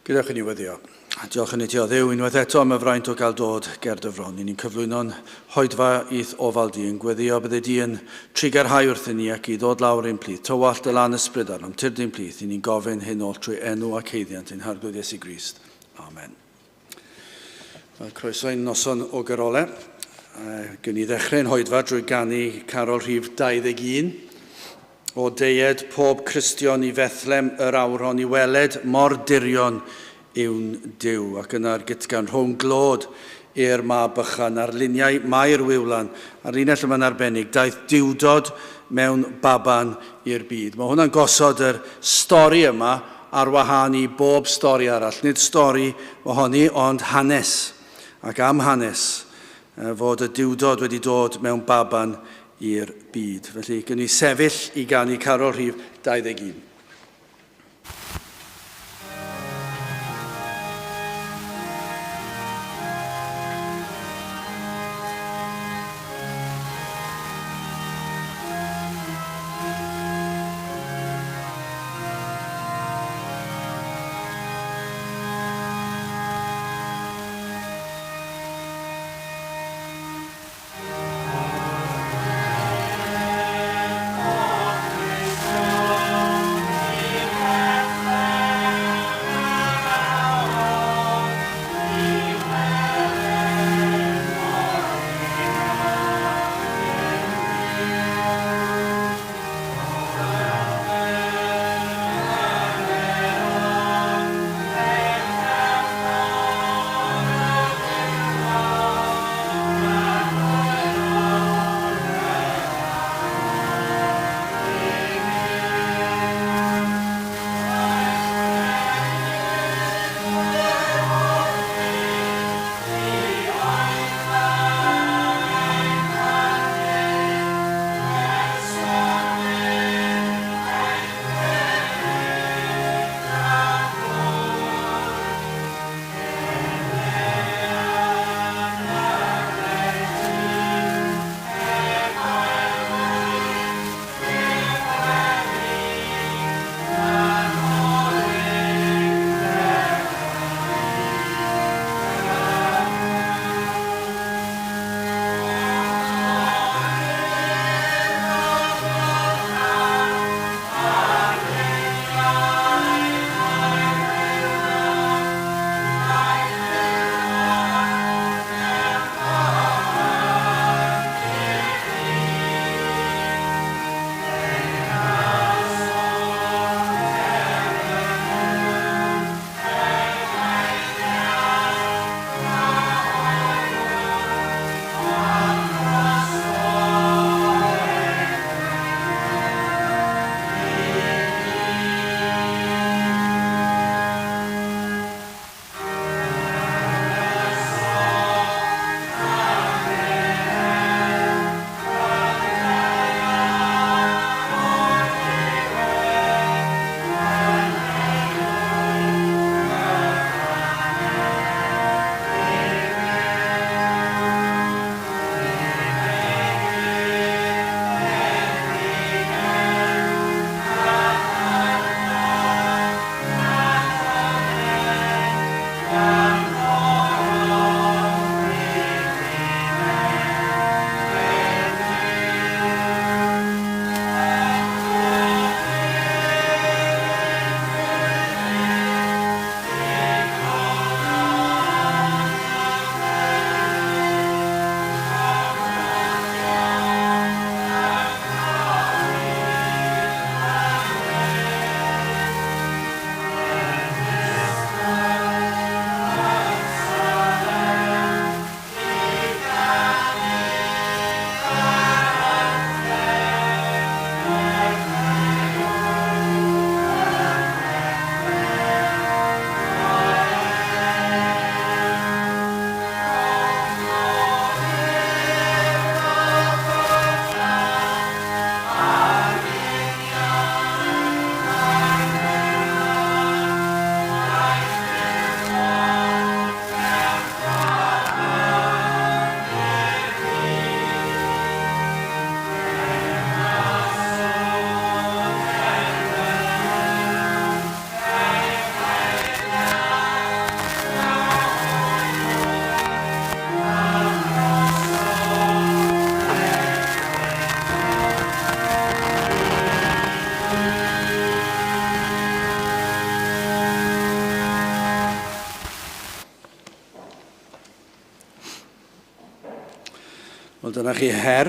Gadewch i ni weddio. A diolch yn i ti o Dduw unwaith eto am y fraint o gael dod ger dy fron. I ni'n cyflwyno'n hoedfa i'th ofal di yn gweddio bydde di yn trugarhau wrthyn ni ac i ddod lawr ein plith. Tywallt dy lan ysbryd arnom, tyrd i'n plith. I ni'n gofyn hyn oll trwy enw ac haeddiant ein Harglwydd Iesu Grist. Amen. Wel, croeso i'n noson o garolau. Gwn i ddechrau'n hoedfa drwy ganu carol rhif 21. O deued pob Cristion i Fethlem yr awr hon i weled mor dirion yw'n Duw. Ac yna'r gytgan rhwng glod i'r mab bychan ar luniau Mair Wiwlan, a'r linell yma'n arbennig, daeth duwdod mewn baban i'r byd. Mae hwnna'n gosod yr stori yma ar wahân i bob stori arall. Nid stori ohoni, ond hanes. Ac am hanes, fod y duwdod wedi dod mewn baban i'r byd. Felly, gwn i sefyll i ganu carol rhif 21. Wel, dyna chi her.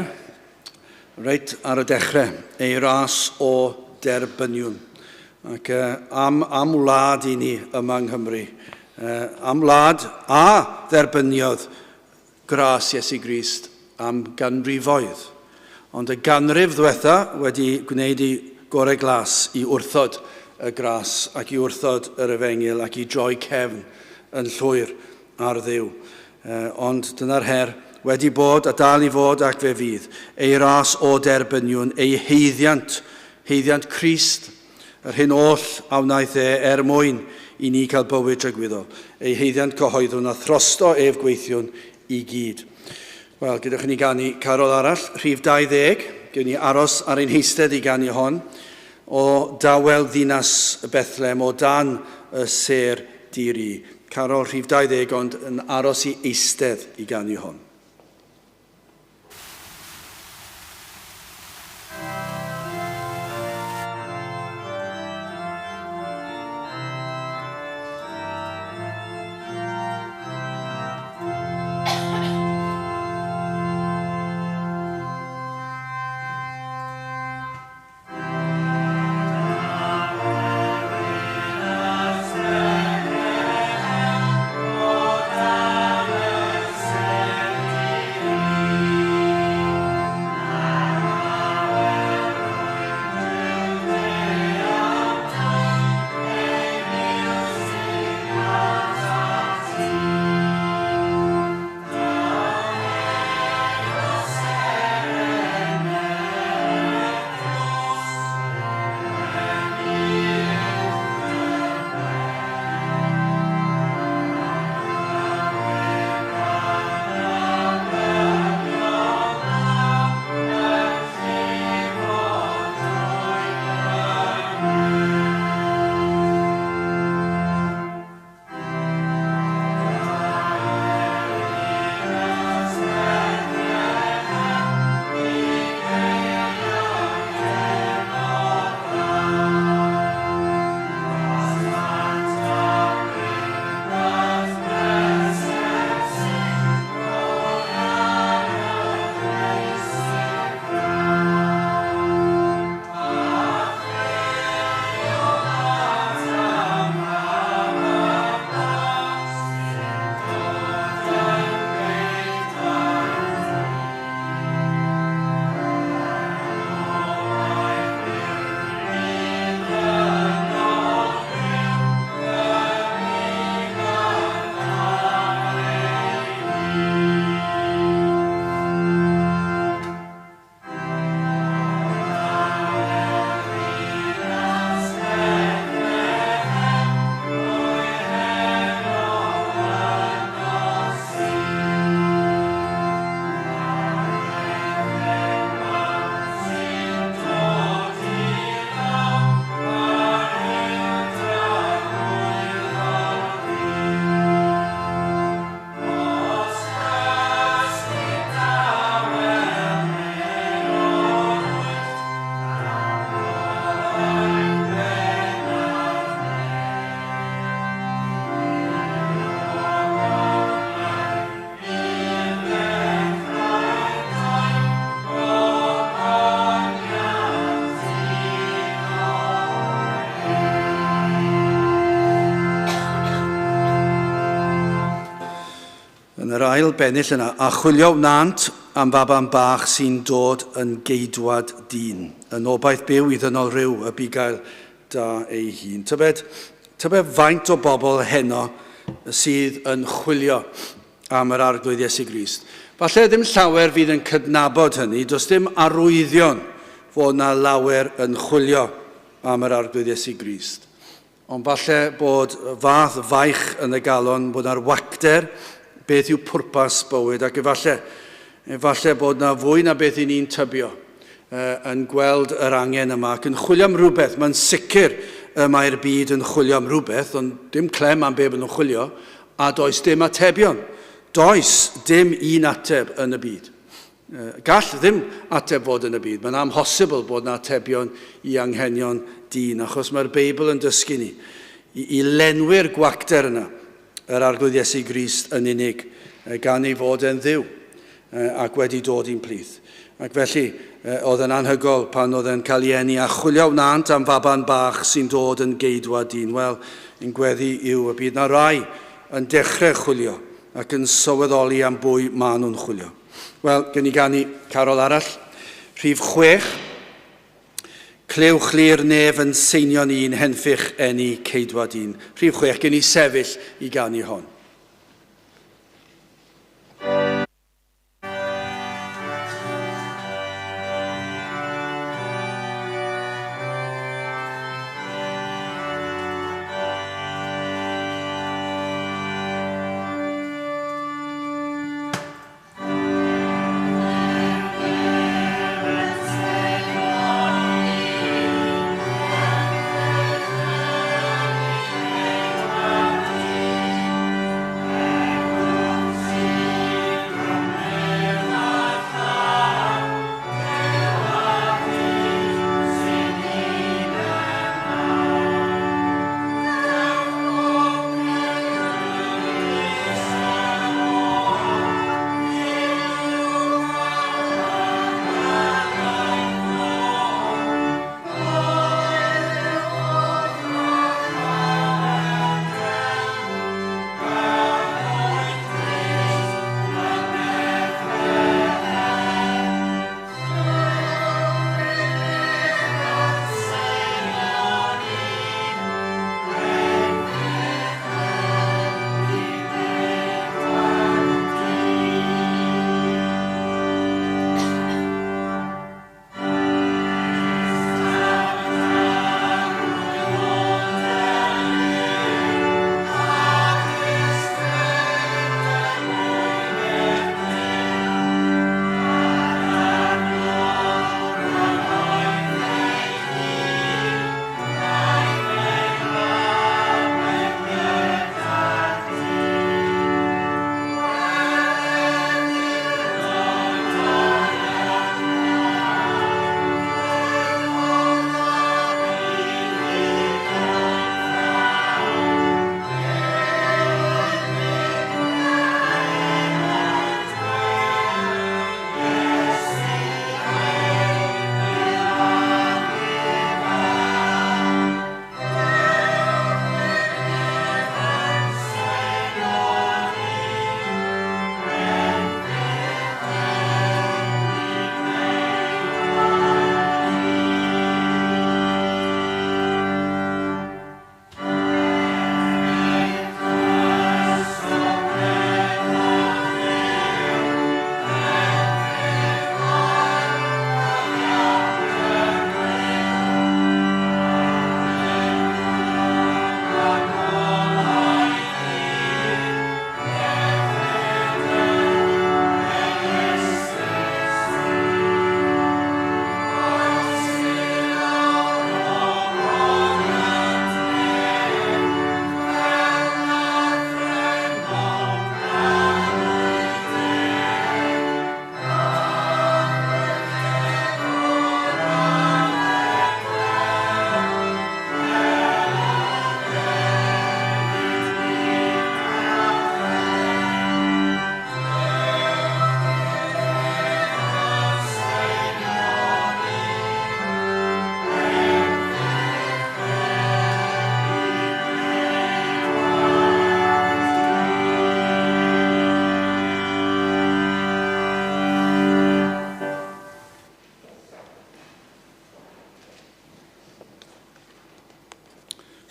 Reit ar y dechrau, ei ras o derbyniwn. Ac uh, am, am wlad i ni yma yng Nghymru. Uh, am wlad a dderbyniodd gras Iesu Grist am ganrifoedd. Ond y ganrif ddwetha wedi gwneud i gorau glas i wrthod y gras ac i wrthod yr efengyl ac i droi cefn yn llwyr ar Dduw. Ond dyna'r her, wedi bod a dal i fod ac fe fydd, ei ras o derbyniwn, ei haeddiant, haeddiant Crist, yr hyn oll a wnaeth e er mwyn i ni cael bywyd tragwyddol, ei haeddiant cyhoeddwn a throsto ef gweithiwn i gyd. Wel, gyda chi ni ganu carol arall, rhif 20, gewn ni aros ar ein heistedd i ganu hon, o dawel ddinas Bethlehem, o dan y sêr di-ri. Carol rhif 20, ond yn aros i eistedd i ganu hon. Yn yr ail bennill yna, a chwilio wnânt am faban bach sy'n dod yn geidwad dyn, yn obaith byw i ddynol ryw y bugail da ei hun. Tybed, tybed faint o bobl heno sydd yn chwilio am yr Arglwydd Iesu Grist. Falle ddim llawer fydd yn cydnabod hynny, does dim arwyddion fod na lawer yn chwilio am yr Arglwydd Iesu Grist. Ond falle bod fath faich yn y galon, bod na'r wacter, beth yw pwrpas bywyd, ac efallai, efallai bod na fwy na beth i ni'n tybio yn gweld yr angen yma ac yn chwilio am rhywbeth. Mae'n sicr y mae'r byd yn chwilio am rhywbeth, ond dim clem am be maen nhw'n chwilio, A does dim atebion. Does dim un ateb yn y byd. Gall ddim ateb fod yn y byd. Mae'n amhosibl bod yna atebion i anghenion dyn, achos mae'r Beibl yn dysgu ni i, i lenwi'r gwacter yna, yr Arglwydd Iesu Grist yn unig, gan ei fod e'n ddiw. ac wedi dod i'n plith. Ac felly, oedd yn anhygol pan oedd e'n cael ei eni a chwilio wnânt am faban bach sy'n dod yn geidwad dyn. Wel, un gweddi yw y bydd na rai yn dechrau chwilio ac yn sylweddoli am bwy maen nhw'n chwilio. Wel, gen i ganu carol arall. Rhif 6. Clywch li'r nef yn seinio'n un henffych eni ceidwad un. Rhif 6, gen i sefyll i ganu hon.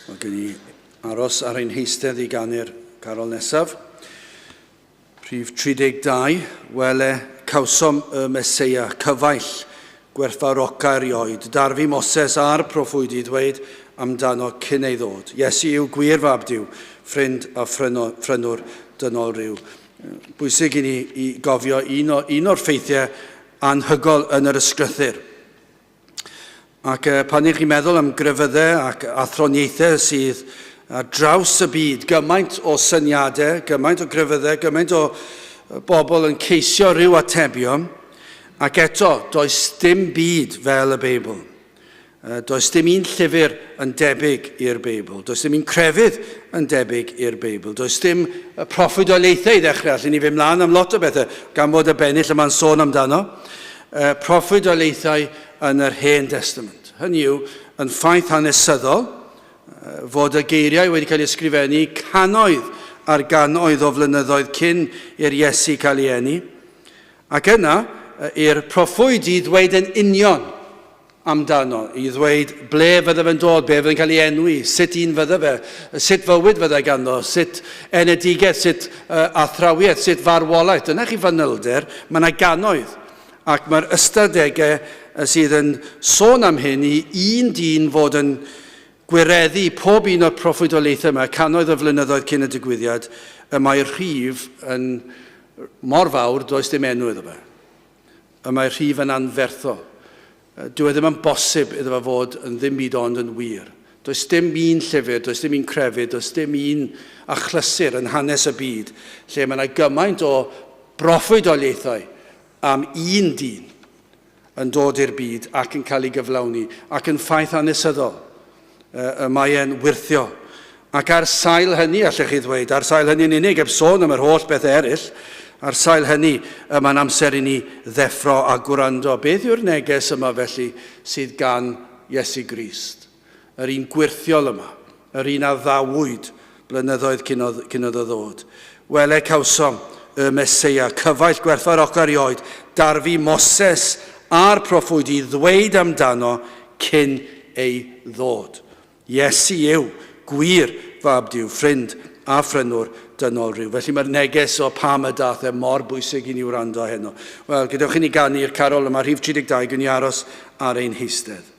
Mae gen i aros ar ein heistedd i ganu'r carol nesaf. Rhif 32, Wele, cawsom y Meseia, cyfaill, gwerthfawroca erioed, darfu Moses a'r proffwydi ddweud amdano cyn ei ddod. Iesu yw gwir fab Duw, ffrind a phrynwr dynol rhyw. Bwysig i ni i gofio un, o, un o'r ffeithiau anhygol yn yr ysgrythyr. Ac pan ych chi'n meddwl am grefyddau ac athroniaethau sydd ar draws y byd, gymaint o syniadau, gymaint o grefyddau, gymaint o bobl yn ceisio rhyw atebion, ac eto, does dim byd fel y Beibl. Does dim un llyfr yn debyg i'r Beibl. Does dim un crefydd yn debyg i'r Beibl. Does dim proffwydoliaethau i ddechrau. Allen ni fynd mlaen am lot o bethau, gan fod y bennill yma'n sôn amdano. Proffwydoliaethau yn yr Hen Testament. Hynny yw, yn ffaith hanesyddol, fod y geiriau wedi cael eu ysgrifennu cannoedd ar gannoedd o flynyddoedd cyn i'r Iesu cael ei eni. Ac yna, i'r proffwydi ddweud yn union amdano, i ddweud ble fydde fe'n dod, be fydde'n cael ei enwi, sut un fydde fe, sut fywyd fydde ganddo, sut enedigaeth, sut athrawiaeth, sut farwolaeth. Dyna chi fanylder, mae yna gannoedd. Ac mae'r ystadegau sydd yn sôn am hyn i un dyn fod yn gwireddu pob un o'r proffwydoliaethau yma, cannoedd o flynyddoedd cyn y digwyddiad, y mae'r rhif yn mor fawr, does dim enw iddo fe. Y mae'r rhif yn anferthol. Dyw e ddim yn bosib iddo fe fod yn ddim byd ond yn wir. Does dim un llyfr, does dim un crefydd, does dim un achlysur yn hanes y byd lle mae yna gymaint o broffwydoliaethau am un dyn yn dod i'r byd ac yn cael ei gyflawni, ac yn ffaith hanesyddol. Y mae e'n wyrthiol. Ac ar sail hynny, allech chi ddweud, ar sail hynny yn unig, heb sôn am yr holl bethau eraill, ar sail hynny, y mae'n amser i ni ddeffro a gwrando. Beth yw'r neges yma felly sydd gan Iesu Grist? Yr un gwyrthiol yma, yr un a ddawyd blynyddoedd cyn oedd, cyn oedd o ddod. Wele cawsom y Meseia, cyfaill gwerthfawrocaf erioed, darfu Moses a'r proffwydi ddweud amdano cyn ei ddod. Iesu yw gwir Fab Duw, ffrind a phrynwr dynol rhyw. Felly mae'r neges o pam y dath e mor bwysig i ni wrando heno. Wel, gadewch i ni ganu'r carol yma, rhif 32, gwn i aros ar ein heistedd.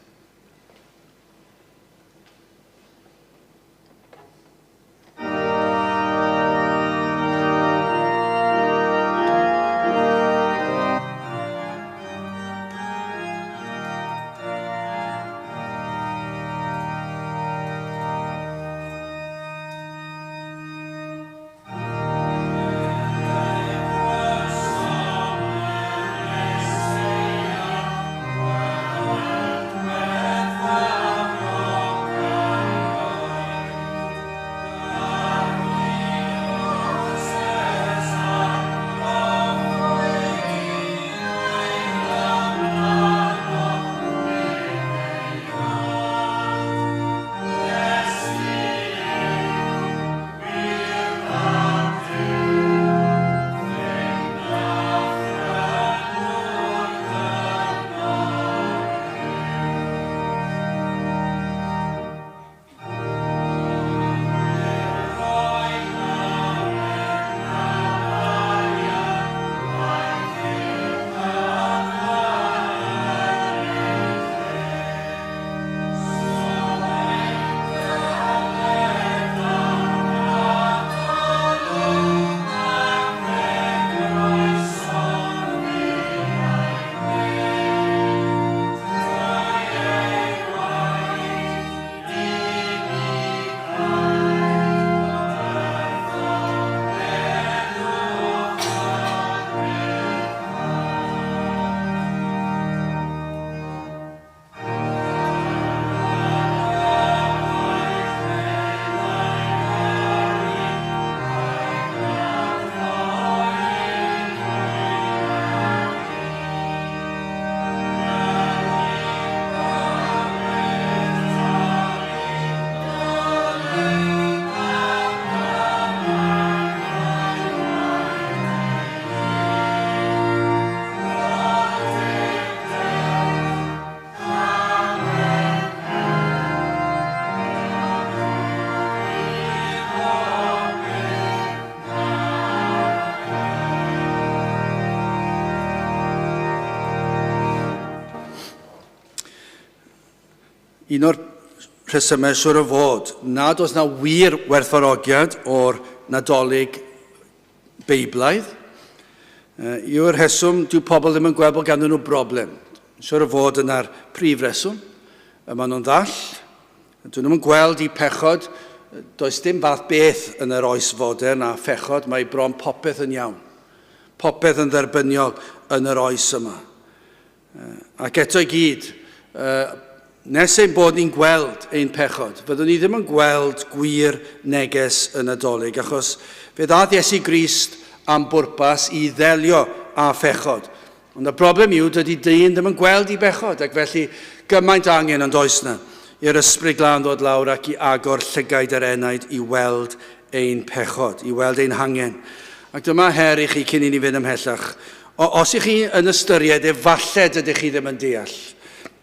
Un o'r rhesymau siwr o fod nad oes na wir werthfawrogiad o'r Nadolig Beiblaidd yw'r rheswm dyw pobl ddim yn gweld bod ganddyn nhw broblem. Siwr o fod yna'r prif reswm. Y maen nhw'n ddall, dyn nhw'n gweld i pechod, does dim fath beth yn yr oes fodern a phechod, mae bron popeth yn iawn. Popeth yn dderbyniol yn yr oes yma. Ac eto i gyd, Nes ein bod ni'n gweld ein pechod, fyddwn ni ddim yn gweld gwir neges y Nadolig, achos fe ddaeth Iesu Grist am bwrpas i ddelio â phechod. Ond y broblem yw, dydy dyn ddim yn gweld i bechod, ac felly gymaint angen ond oes na i'r Ysbryd Glân ddod lawr ac i agor llygaid yr enaid i weld ein pechod, i weld ein hangen. Ac dyma her i chi cyn i ni fynd ymhellach. O, os ych chi yn ystyried, efallai dydych chi ddim yn deall.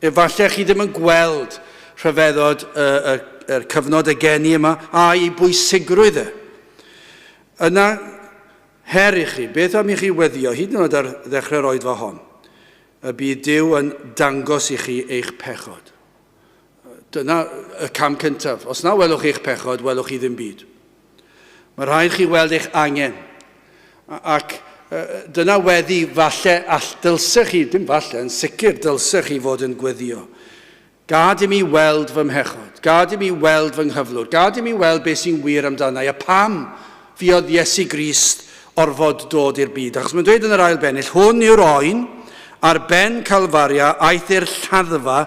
Efallai chi ddim yn gweld rhyfeddod y, y, y cyfnod y geni yma a'i bwysigrwydd e. Yna, her i chi, beth am i chi weddio, hyd yn oed ar ddechrau'r oedfa hon, y bydd Duw yn dangos i chi eich pechod. Dyna y cam cyntaf. Os na welwch eich pechod, welwch chi ddim byd. Mae rhaid chi weld eich angen. Ac dyna weddi falle all dylsech chi, dim falle, yn sicr dylsech chi fod yn gweddio. Gad i mi weld fy mhechod, gad i mi weld fy nghyflwr, gad i mi weld beth sy'n wir amdana i a pam fuodd Iesu Grist orfod dod i'r byd. Achos mae'n dweud yn yr ail bennill, hwn yw'r oen ar ben Calfaria aeth i'r lladdfa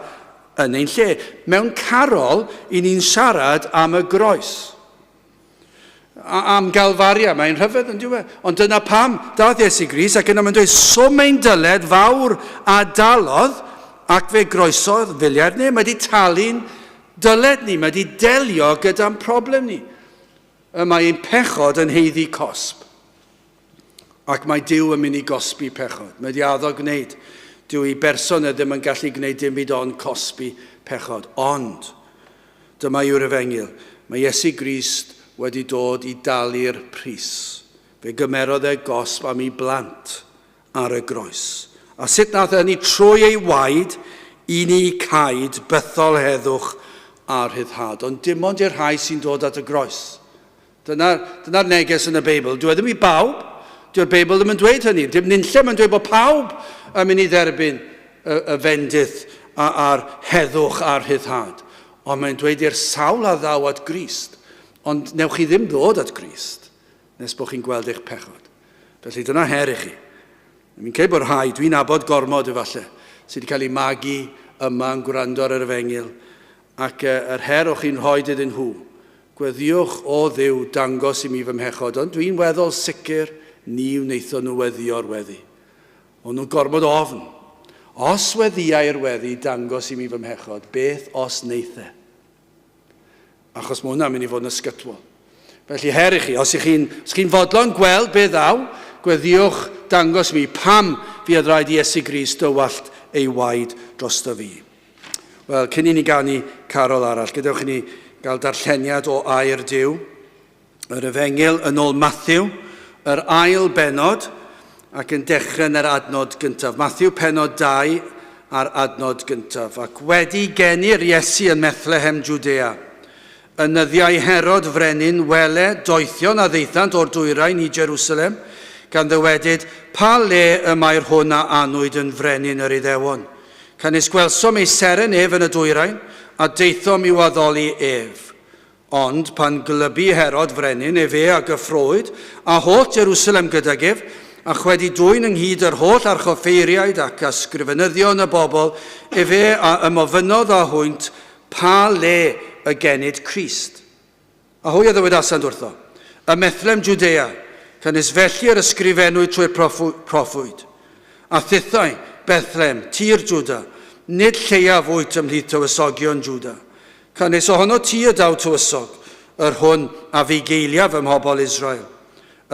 yn ein lle. Mewn carol, i ni'n siarad am y groes. Am Galfaria, mae'n rhyfedd yn diwedd. Ond dyna pam dath Iesu Grist ac yna mae'n dweud, swm ein dyled fawr a dalodd ac fe groesodd filiau'r nef. Mae wedi talu'n dyled ni, mae wedi delio gyda'n problem ni. Y mae ein pechod yn heiddi cosb. Ac mae Duw yn mynd i gosbi pechod. Mae wedi addo gwneud. Dyw ei berson e ddim yn gallu gwneud dim byd ond cosbi pechod. Ond, dyma yw'r efengyl. Mae Iesu Grist wedi dod i dalu'r pris. Fe gymerodd e gosb am ei blant ar y groes. A sut nath e hynny? Trwy ei waed i ni caed bythol heddwch a rhyddhad. Ond dim ond i'r rhai sy'n dod at y groes. Dyna'r dyna neges yn y Beibl. Dyw e ddim i bawb. Dyw'r Beibl ddim yn dweud hynny. Dim nunlle mae'n dweud bod pawb yn mynd i dderbyn y, y fendith a'r heddwch a'r rhyddhad. Ond mae'n dweud i'r sawl a ddaw at Grist. Ond newch chi ddim ddod at Grist nes bod chi'n gweld eich pechod. Felly dyna her i chi. Mi'n credu bod rhai, dwi'n nabod gormod efallai, sydd wedi cael eu magu yma yn gwrando ar yr efengyl, ac yr her o'ch chi'n rhoi iddyn nhw, Gweddïwch, O Dduw, dangos i mi fy mhechod, ond dwi'n weddol sicr ni wnaethon nhw weddïo'r weddi. O'n nhw'n gormod o ofn. Os weddïai'r weddi, dangos i mi fy mhechod, beth os wneith e? Achos mae hwnna'n mynd i fod yn ysgytwol. Felly her i chi, os ych chi'n chi fodlon gweld be ddaw, gweddïwch, dangos mi pam fuodd rhaid i Iesu Grist dywallt ei waed drosto fi. Wel, cyn i ni ganu carol arall, gadewch i ni gael darlleniad o air Duw, yr Efengyl yn ôl Matthew, yr ail benod, ac yn dechrau yn yr adnod gyntaf. Matthew penod 2 a'r adnod gyntaf. Ac wedi geni'r Iesu yn Methlehem, Judea, yn nyddiau Herod frenin, wele, doethion a ddaethant o'r dwyrain i Jerusalem, gan ddywedyd, Pa le y mae'r hwn a anwyd yn frenin yr Iddewon? Canys gwelsom ei seren ef yn y dwyrain, a daethom i'w addoli ef. Ond pan glybu Herod frenin, efe a gyffrowyd, a holl Jerusalem gydag ef, a chwedi dwyn ynghyd yr holl archoffeiriaid ac ysgrifenyddion y bobl, efe a ymofynnodd â hwynt pa le y genid Crist. A hwy a ddywedasant wrtho, Ym Methlem Jwdea, canys felly yr ysgrifennwyd trwy'r proffwyd. A thithau, Bethlem, tir Jwda, nid lleiaf wyt ymhlith tywysogion Jwda. Canys ohono ti y daw tywysog, yr hwn a fugeiliaf ym mhobl Israel.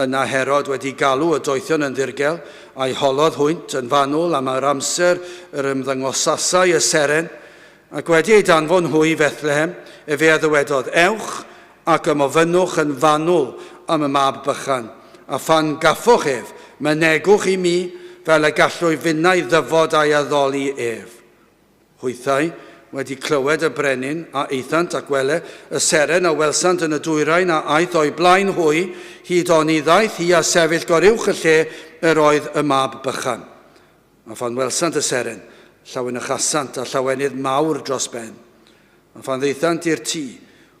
Yna Herod wedi galw y doethion yn ddirgel, a'i holodd hwynt yn fanwl am yr amser yr ymddangosasai y seren, Ac wedi eu danfon hwy i Fethlehem, efe a ddywedodd, Ewch ac ymofynnwch yn fanwl am y mab bychan, a phan gaffoch ef, mynegwch i mi, fel y gallwy finnau ddyfod a'i addoli ef. Hwythau, wedi clywed y brenin, a aethant, ac wele, y seren a welsant yn y dwyrain a aeth o'u blaen hwy, hyd oni ddaeth hi a sefyll goruwch y lle yr oedd y mab bychan. A phan welsant y seren, llawenychasant a llawenydd mawr dros ben. A phan ddaethant i'r tŷ,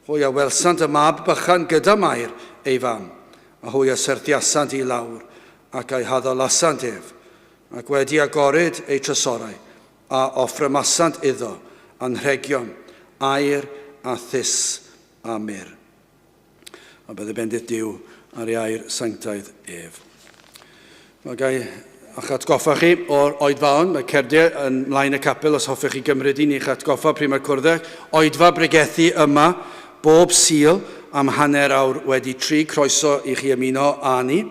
hwy a welsant y mab bychan gyda Mair, ei fam, a hwy a syrthiasant i lawr, ac a'i haddolasant ef. Ac wedi agoryd eu trysorau, a offrymasant iddo, anrhegion, aur a thus a myrrh. A bydde bendith Duw ar ei air sanctaidd ef. Mae gai a'ch atgoffa chi o'r oedfa hon. Mae cerdiau yn mlaen y capel os hoffech chi gymryd un i'ch atgoffa pryd mae'r cwrdd. Oedfa bregethu yma bob Sul am 3:30. Croeso i chi ymuno â ni.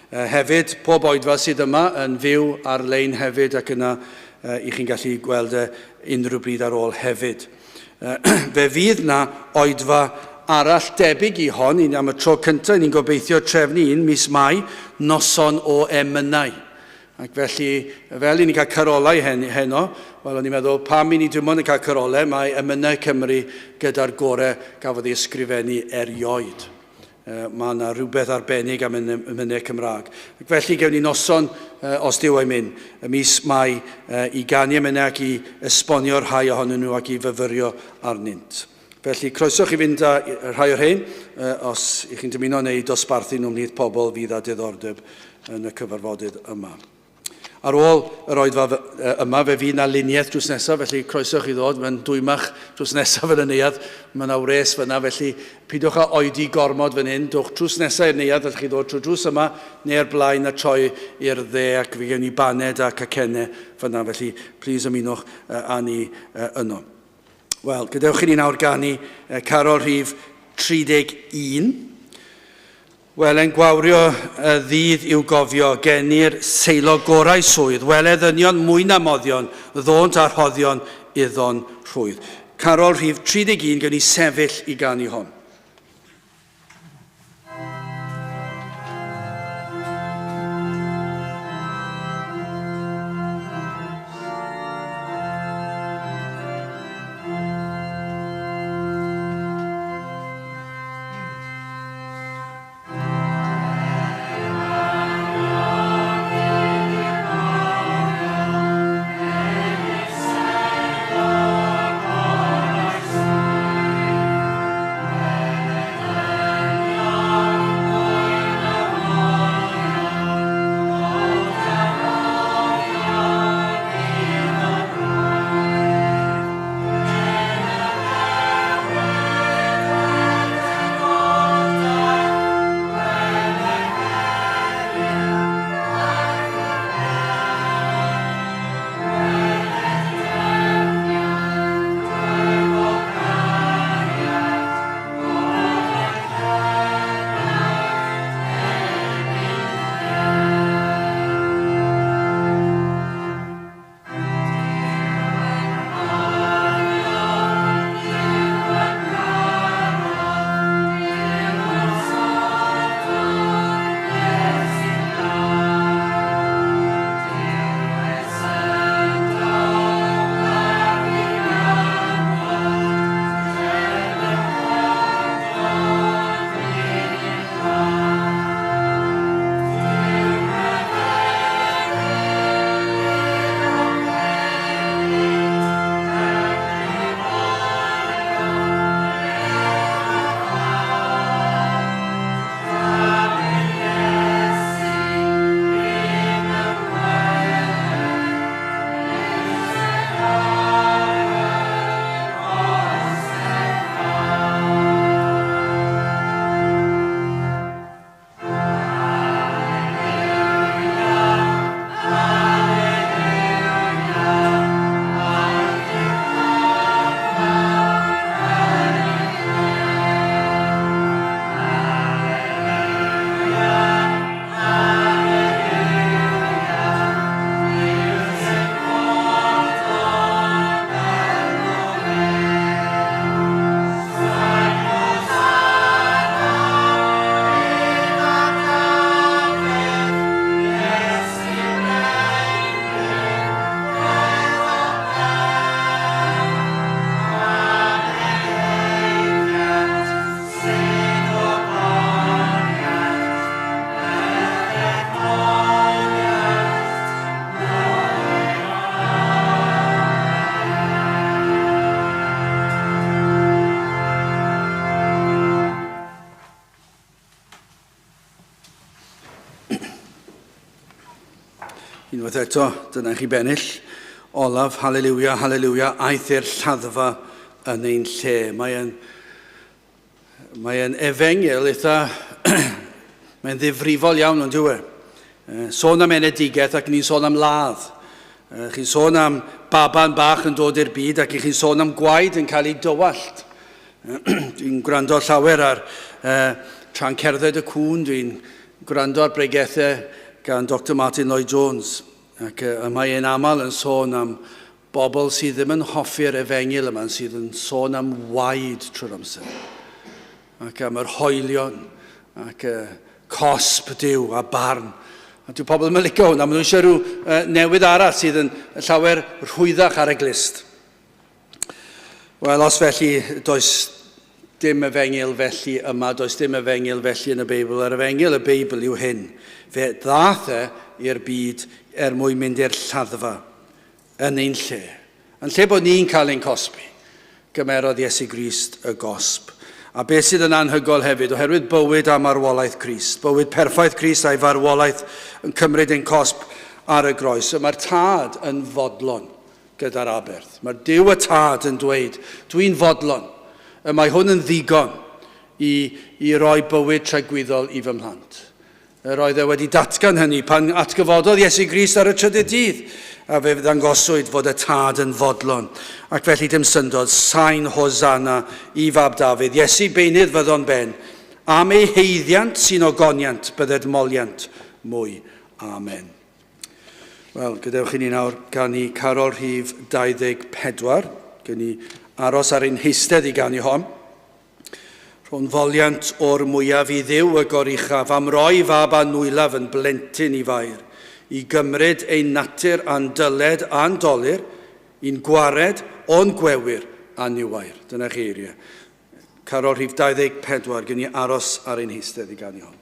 Hefyd, pob oedfa sydd yma yn fyw ar-lein hefyd ac yna i chi'n gallu gweld e unrhyw bryd ar ôl hefyd. Fe fydd na oedfa arall debyg i hon, un am y tro cyntaf, ni'n gobeithio trefnu un mis Mai, noson o emynau. Ac felly, fel i ni'n cael carolau heno, wel o'n i'n meddwl, pam i ni dim ond yn cael carolau, mae emynau Cymru gyda'r gorau gafodd ei ysgrifennu erioed. Mae yna rhywbeth arbennig am emynau Cymraeg. Ac felly gewn ni noson, os Duw a'i myn, y mis Mai i ganu emynau ac i esbonio rhai ohonyn nhw ac i fyfyrio arnynt. Felly croeso chi fynd â rhai o'r rhain os ych chi'n dymuno neu dosbarthu nhw ymhlith pobl fydd â diddordeb yn y cyfarfodydd yma. Ar ôl yr oedfa yma, fe fydd 'na luniaeth drws nesaf, felly croeso chi ddod. Mae'n dwymach drws nesaf yn y neuadd, mae yna wres fyna, felly pidwch â oedi gormod fan hyn. Dowch drws nesaf i'r neuadd, allwch chi ddod trwy drws yma neu'r blaen a troi i'r dde ac fe gewn ni baned a cacennau fyna, felly plîs ymunwch â ni yno. Wel, gadewch i ni nawr ganu carol rhif 31. Wele'n gwawrio y ddydd i'w gofio, geni'r seilo gorau swydd, wele ddynion mwy na moddion, ddônt â rhoddion iddo'n rhwydd. Carol rhif 31, gewn ni sefyll i ganu hon. Unwaith eto, dyna chi bennill olaf, haleluia, haleluia, aeth i'r lladdfa yn ein lle. Mae efengyl eitha, mae'n ddifrifol iawn ond yw e. Sôn am enedigaeth ac ni'n sôn am ladd. Chi'n sôn am baban bach yn dod i'r byd ac chi'n sôn am gwaed yn cael ei dywallt. Dwi'n gwrando llawer ar tra'n cerdded y cŵn, dwi'n gwrando ar bregethau gan Dr Martin Lloyd-Jones. Ac mae e'n aml yn sôn am bobl sydd ddim yn hoffi'r efengyl yma, sydd yn sôn am waed trwy'r amser. Ac am yr hoelion, ac cosb Duw a barn. A dyw pobl ddim yn licio hwnna, maen nhw eisiau rhyw newydd arall sydd yn llawer rhwyddach ar y glust. Wel, os felly, does dim efengyl felly yma, does dim efengyl felly yn y Beibl. Yr efengyl y Beibl yw hyn. Fe ddaeth e i'r byd er mwyn mynd i'r lladdfa yn ein lle. Yn lle bod ni'n cael ein cosbi, gymerodd Iesu Grist y gosb. A beth sydd yn anhygoel hefyd, oherwydd bywyd a marwolaeth Crist, bywyd perffaith Crist a'i farwolaeth yn cymryd ein cosb ar y groes, y mae'r Tad yn fodlon gyda'r aberth. Mae'r Duw y Tad yn dweud, dwi'n fodlon, y mae hwn yn ddigon i roi bywyd tragwyddol i fy mhlant. Yr oedd e wedi datgan hynny pan atgyfododd Iesu Grist ar y trydydd dydd, a fe ddangoswyd fod y Tad yn fodlon. Ac felly dim syndod, sain Hosanna i fab Dafydd, Iesu beunydd fyddo'n ben, am ei haeddiant sy'n ogoniant, bydded moliant mwy. Amen. Wel, gadewch i ni nawr ganu carol rhif 24. Gwn ni aros ar ein heistedd i ganu hon. Rhwng foliant o'r mwyaf i Dduw y goruchaf, am roi fab anwylaf yn blentyn i Fair, i gymryd ein natur a'n dyled a'n dolur, i'n gwared o'n gwewyr a niwair. Dyna chi eiriau. Carol rhif 24, gwn ni aros ar ein heistedd i ganu hon.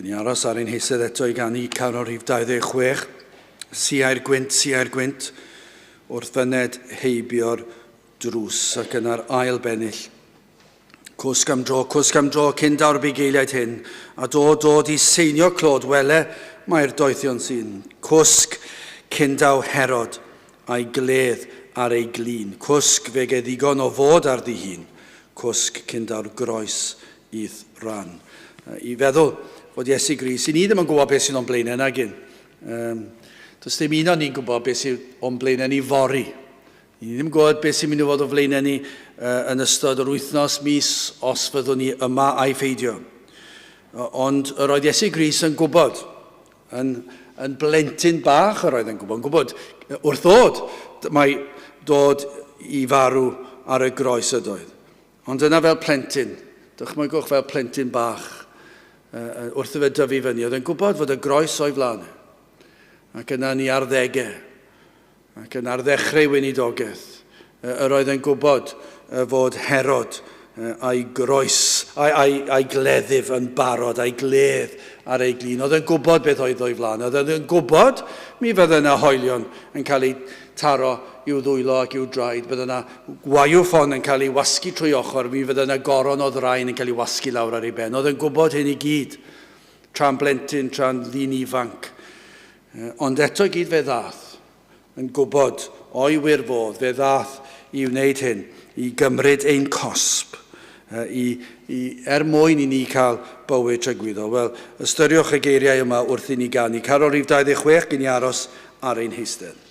Gyn ni aros ar ein heisedd eto i ganu carol rhif 26, Siau'r gwynt, siau'r gwynt, wrth fyned heibio'r drws ac yna'r ail bennill. Cwsg am dro, cwsg am dro, cyn daw'r bugeiliaid hyn, a dod, dod i seinio clod, wele, mae'r doethion sy'n. Cwsg cyn daw Herod, a'i gledd ar ei glin. Cwsg fe ge ddigon o fod ar ddihun. Cwsg cyn daw'r groes i'th ran. I feddwl fod Iesu Grist, i ni ddim yn gwybod beth sydd o'n blaenau nag un. Does dim un o'n ni'n gwybod beth sydd o'n blaenau ni fory. Ni ddim yn gwybod beth sy'n mynd i fod o flaenau ni yn ystod yr wythnos, mis, os fyddwn ni yma a'i pheidio. Ond yr oedd Iesu Grist yn gwybod, yn, yn blentyn bach yr oedd yn gwybod, yn gwybod wrth ddod, mae dod i farw ar y groes ydoedd. Ond yna fel plentyn, dychmygwch fel plentyn bach, wrth iddo fe dyfu fyny, oedd yn gwybod fod y groes o'i flaen e. Ac yna ni arddegau, ac yna ar ddechrau weinidogaeth, yr oedd yn gwybod fod Herod a'i groes, a'i, a'i, a'i gleddyf yn barod, a'i gledd ar ei glin. Oedd yn gwybod beth oedd o'i flaen. Oedd yn gwybod mi fydde yna hoelion yn cael eu taro i'w ddwylo ac i'w draed. Bydde yna gwaywffon yn cael ei wasgu trwy ochr, mi fydde yna goron o ddraen yn cael ei wasgu lawr ar ei ben. Oedd yn gwybod hyn i gyd, tra'n blentyn, tra'n ddyn ifanc. Ond eto i gyd fe ddath, yn gwybod o'i wir fodd, fe ddath i wneud hyn, i gymryd ein cosb, i, i, er mwyn i ni cael bywyd tragwyddol. Wel, ystyriwch y geiriau yma wrth i ni ganu. Carol rhif 26, gyn i aros ar ein heistedd.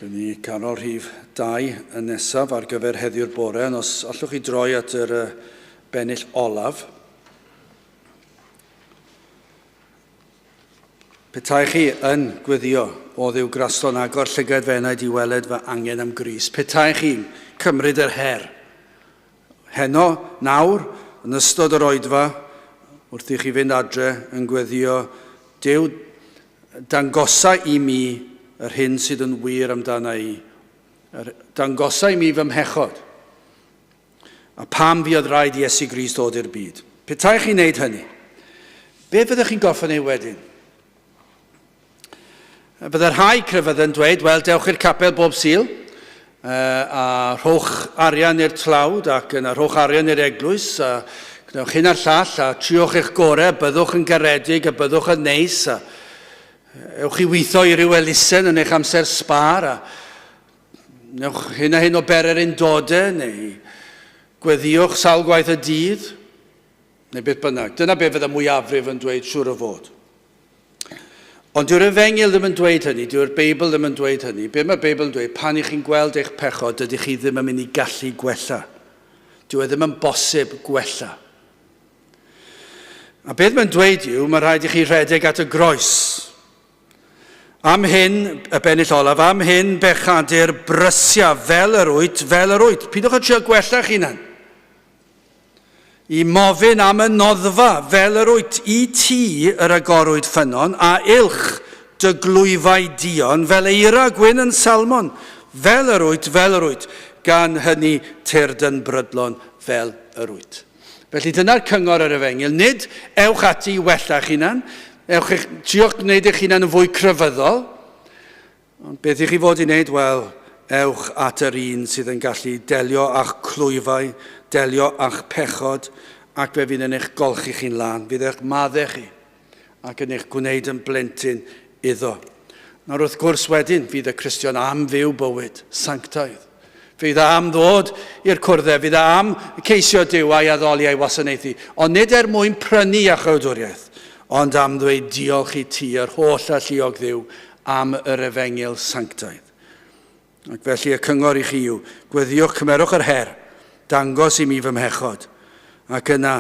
Gewn ni carol rhif 2 yn nesaf ar gyfer heddiw'r bore, ond os allwch chi droi at yr bennill olaf. Petai chi yn gweddio o Dduw graslon agor llygad fy enaid i weled fy angen am Grist. Petai chi'n cymryd yr her. Heno, nawr, yn ystod yr oedfa, wrth i chi fynd adre yn gweddio, Duw, dangosa i mi yr hyn sydd yn wir amdana i. Dangosa i mi fy mhechod. A pam fuodd rhaid i Iesu Grist ddod i'r byd. Petai chi'n neud hynny, be fyddech chi'n gorfod neud wedyn? Bydde rhai crefyddau'n dweud, wel, dewch i'r capel bob Sul, a rhowch arian i'r tlawd ac yna rhowch arian i'r eglwys, a gwnewch hyn a'r llall, a triwch eich gorau, byddwch yn garedig a byddwch yn neis, a ewch i weithio i ryw elusen yn eich amser sbâr, a wnewch hyn a hyn o bererindodau, neu gweddïwch sawl gwaith y dydd, neu beth bynnag. Dyna be fydda mwyafrif yn dweud siŵr o fod. Ond dyw'r Efengyl ddim yn dweud hynny, dyw'r Beibl ddim yn dweud hynny. Be mae'r Beibl yn dweud, pan i chi'n gweld eich pechod, dydych chi ddim yn mynd i gallu gwella. Dyw e ddim yn bosib gwella. A beth mae'n dweud yw, mae rhaid i chi rhedeg at y groes. Am hyn, y bennill olaf, am hyn bechadur brysia fel yr wyt, fel yr wyt. Pidwch â trio gwella eich hunan. I mofyn am y noddfa, fel yr wyt i ti yr agorwyd ffynnon, a ylch dy glwyfau duon, fel eira gwyn yn Salmon, fel yr wyt, fel yr wyt, gan hynny tyrd yn brydlon fel yr wyt. Felly dyna'r cyngor yr efengyl, nid ewch ati i wella'ch hunan, ewch eich, triwch gwneud eich hunan yn fwy crefyddol, Ond beth i chi fod i wneud? Wel, ewch at yr un sydd yn gallu delio â'ch clwyfau, delio â'ch pechod, ac fe fydd yn eich golchi chi'n lân, fydd eich maddau chi, ac yn eich gwneud yn blentyn iddo. Nawr wrth gwrs wedyn, fydd y Cristion am fyw bywyd sanctaidd. Fydd am ddod i'r cwrddau, fydd am ceisio Duw a'i addoli a'i wasanaethu, ond nid er mwyn prynu iachawdwriaeth, ond am ddweud diolch i ti, yr holl alluog Dduw, am yr efengyl sanctaidd. Ac felly y cyngor i chi yw, gweddïwch, cymerwch yr her, dangos i mi fy mhechod. Ac yna,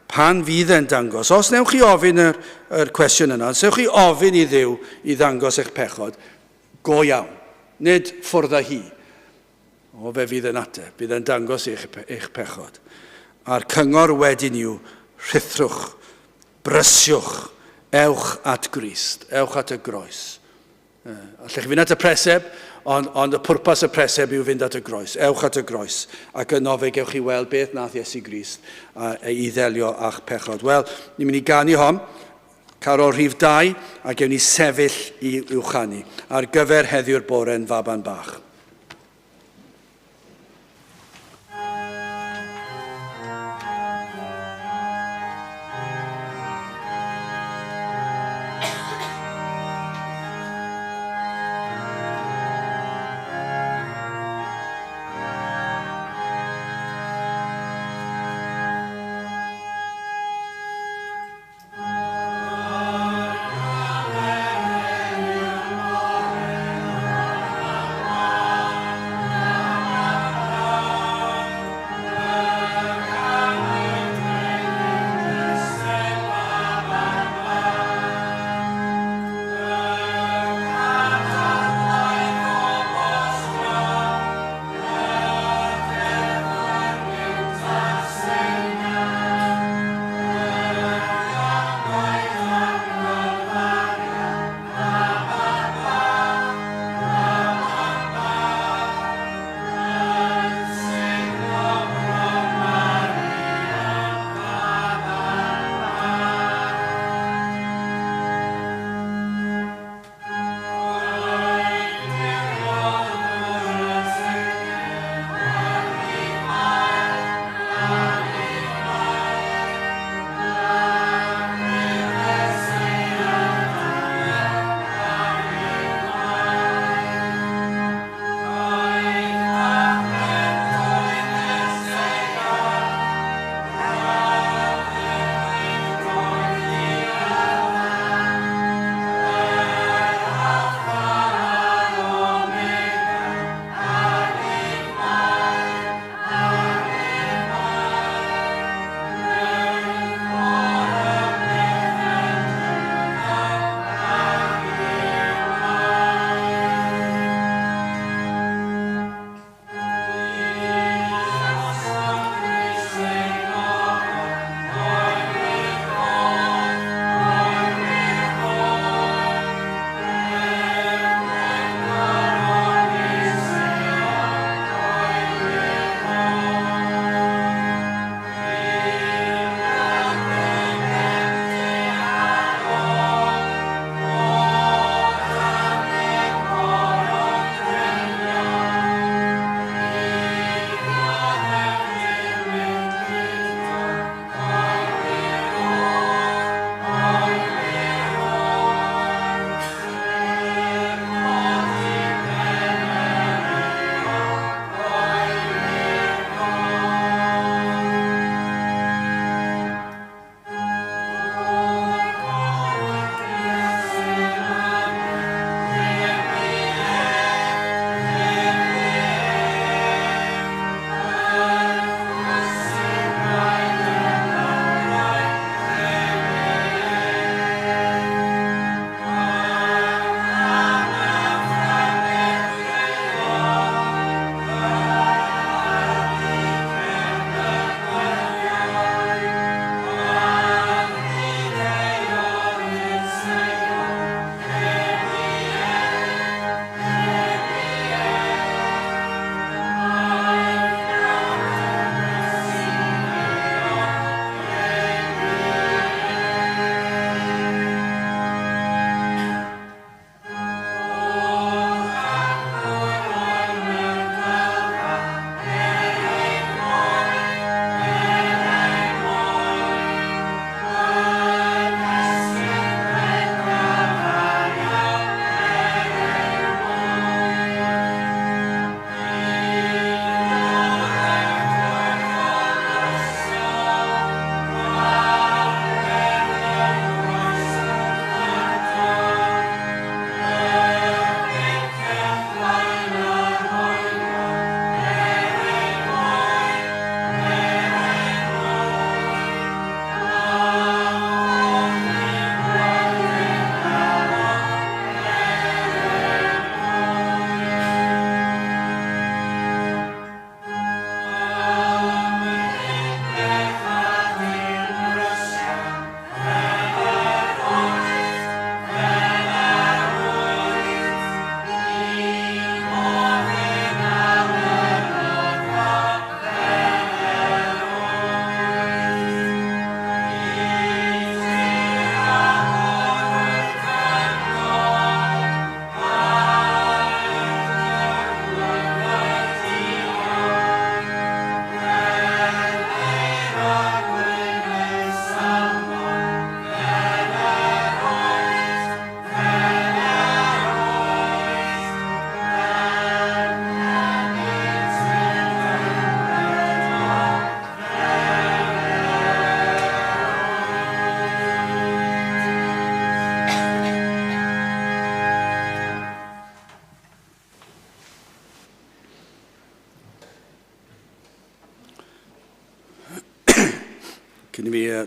pan fydd e'n dangos, os newch chi ofyn yr, yr cwestiwn yna, os newch chi ofyn i Dduw i ddangos eich pechod, go iawn, nid ffwrdd â hi. O, fe fydd yn ateb, bydd e'n dangos eich, eich pechod. A'r cyngor wedyn yw, rhuthrwch, brysiwch, ewch at Grist, ewch at y groes. Allech chi fynd at y preseb, ond, ond y pwrpas y preseb yw fynd at y groes. Ewch at y groes, ac yno fe gewch chi weld beth nath Iesu Grist i ddelio â'ch pechod. Wel, ni'n mynd i ganu hon, Carol rhif 2, a gewn ni sefyll i uwchanu ar gyfer heddiw'r bore'n faban bach.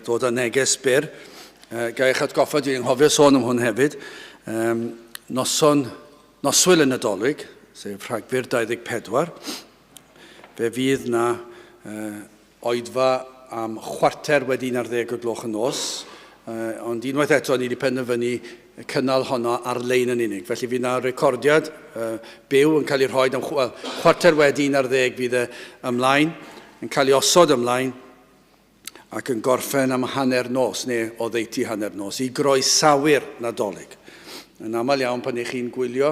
ddod â neges byr. Ga eich atgoffa, dwi'n anghofio sôn am hwn hefyd, noson, noswyl y Nadolig, sef Rhagfyr 24, fe fydd na oedfa am 11:15 o gloch y nos, ond unwaith eto ni wedi penderfynu cynnal honno ar-lein yn unig. Felly fydd na recordiad byw yn cael ei rhoi am well, 11:15 fydd e ymlaen, yn cael ei osod ymlaen ac yn gorffen am hanner nos, neu oddeutu hanner nos, i groesawu'r Nadolig. Yn aml iawn pan ych chi'n gwylio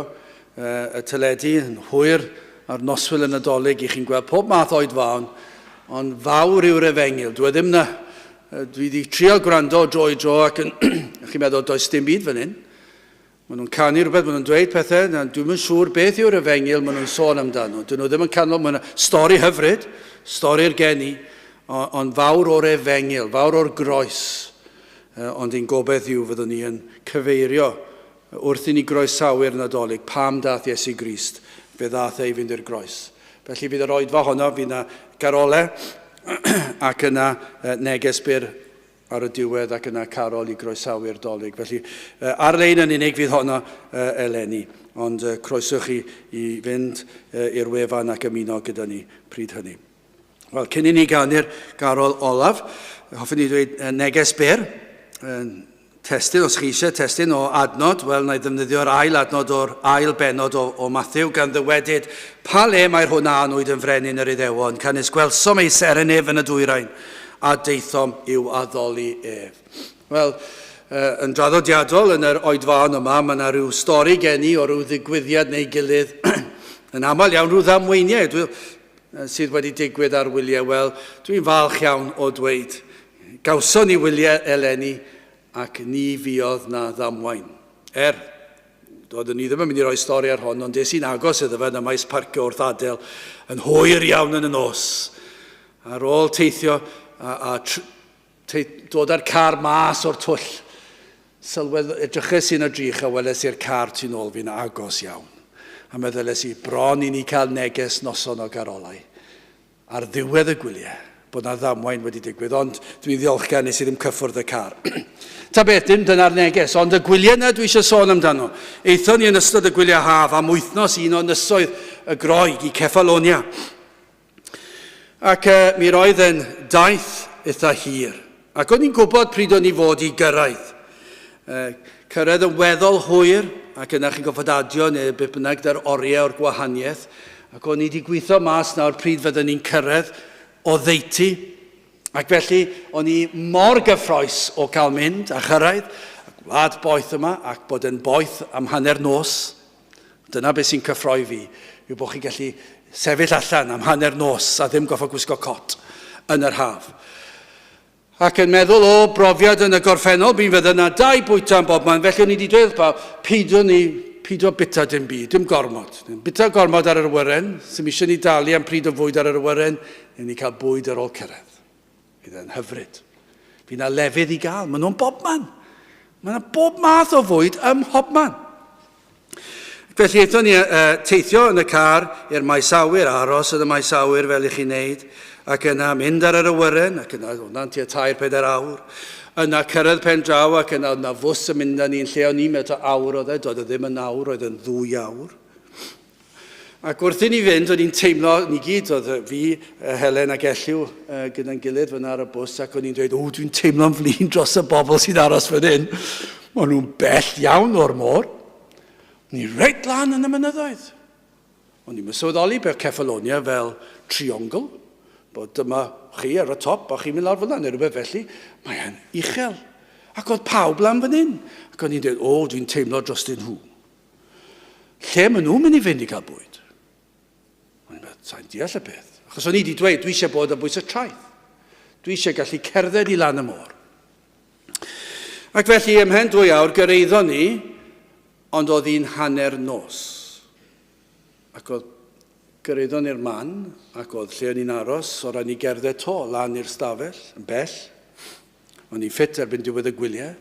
y teledu yn hwyr ar noswyl y Nadolig, i chi'n gweld pob math oedfaon, ond fawr yw'r efengyl. Dwi e ddim na... Dwi wedi trio gwrando o dro i dro ac yn, chi'n meddwl does dim byd fan hyn. Maen nhw'n canu rhywbeth, maen nhw'n dweud pethau, na, dwi'm yn siŵr beth yw'r efengyl maen nhw'n sôn amdano. Dyn nhw ddim yn canol, mae'n stori hyfryd, stori'r geni, ond fawr o'r efengyl, fawr o'r groes. Ond ein gobeith yw fyddwn ni yn cyfeirio wrth i ni groesawu'r Nadolig, pam dath Iesu Grist, fe ddath e i fynd i'r groes. Felly fydd yr oedfa honno, fydd yna garole ac yna neges byr ar y diwedd ac yna carol i groesawu'r Dolig. Felly, ar-lein yn unig fydd honno eleni, ond croeso chi i fynd i'r wefan ac ymuno gyda ni pryd hynny. Wel, cyn i ni ganu'r garol olaf, hoffwn i ddweud neges byr, testun, os chi eisiau testun o adnod, wel, na i ddefnyddio'r ail adnod o'r ail bennod o, o Matthew, gan ddywedyd, pa le mae'r hwn a anwyd yn frenin yr Iddewon, canys gwelsom ei seren ef yn y dwyrain, a daethom i'w addoli ef. Wel, yn draddodiadol yn yr oedfaon yma, mae yna rhyw stori gen i o ryw ddigwyddiad neu gilydd, yn aml iawn rhyw ddamweiniau dwi, sydd wedi digwydd ar wyliau. Wel, dwi'n falch iawn o dweud, gawson ni wyliau eleni ac ni fuodd na ddamwain. Er, doeddwn ni ddim yn mynd i roi stori ar hon, ond es i'n agos iddo fe yn y maes parcio wrth adael yn hwyr iawn yn y nos. Ar ôl teithio a, a dod â'r car mas o'r twll, sylwedd, edryches i'n y drych a weles i'r car tu nôl fi'n agos iawn. A meddyles i, bron i ni cael neges noson o garolau. Ar ddiwedd y gwyliau, bod na ddamwain wedi digwydd, ond dwi'n ddiolchgar nes i ddim cyffwrdd y car. Ta beth, dim dyna'r neges, ond y gwyliau yna dwi eisiau sôn amdano. Aethon ni yn ystod y gwyliau haf am wythnos un o ynysoedd y Groeg i Ceffalonia. Ac uh, mi roedd yn daith eitha hir. Ac o'n i'n gwybod pryd o'n i fod i gyrraedd. Uh, cyrraedd yn weddol hwyr, ac yna chi'n goffod adio neu beth bynnag da'r oriau o'r gwahaniaeth. Ac o'n i wedi gweithio mas nawr pryd fydden ni'n cyrraedd o ddeutu. Ac felly, o'n i mor gyffroes o cael mynd a chyrraedd, y gwlad boeth yma, ac bod yn boeth am hanner nos. Dyna beth sy'n cyffroi fi, yw bod chi'n gallu sefyll allan am hanner nos a ddim goffo gwisgo cot yn yr haf. Ac yn meddwl o brofiad yn y gorffennol, mi fydde yna dau bwyta yn bobman, felly o'n i wedi dweud pawb, peidio ni, peidio bita dim byd, dim gormod. Bita gormod ar yr awyren, sy'n eisiau ni dalu am pryd o fwyd ar yr awyren, neu ni cael bwyd ar ôl cyrraedd. Fydd e'n hyfryd. Fydd yna lefydd i gael. Maen nhw'n bobman. Mae yna bob math o fwyd ym mhobman. Felly aethon ni uh, teithio yn y car i'r maes awyr, aros yn y maes awyr fel i chi'n neud, ac yna mynd ar yr awyren, ac yna hwnna'n tua tair, pedair awr. Yna cyrraedd pen draw, ac yna oedd yna fws yn mynd â ni'n lle o'n i'n meddwl awr oedd e, doedd e ddim yn awr, oedd yn ddwy awr. Ac wrth i ni fynd, o'n i'n teimlo, ni gyd, oedd fi, Helen ac Elliw gyda'n gilydd fyna ar y bws, ac o'n i'n dweud, o, dwi'n teimlo'n flin dros y bobl sy'n aros fan hyn. Maen nhw'n bell iawn o'r môr. Ni reit lan yn y mynyddoedd. O'n i'n sylweddoli bod Ceffalonia fel triongl, bod dyma chi ar y top a chi'n mynd lawr fyna, neu rhywbeth felly. Mae'n uchel. Ac oedd pawb lan fan hyn. Ac o'n i'n dweud, o, dwi'n teimlo dros nhw. Lle maen nhw'n mynd i fynd i gael bwyd? O'n i'n meddwl, sa'n deall y peth. Achos o'n i wedi dweud, dwi eisiau bod ar bwys y traeth. Dwi eisiau gallu cerdded i lan y môr. Ac felly, ymhen dwy awr, gyrraeddon ni, ond oedd hi'n hanner nos. Ac oedd gyrraeddon ni'r man, ac oedd lle o'n i'n aros, o ran i gerdded to lan i'r stafell, yn bell. O'n i'n ffit erbyn diwedd y gwyliau.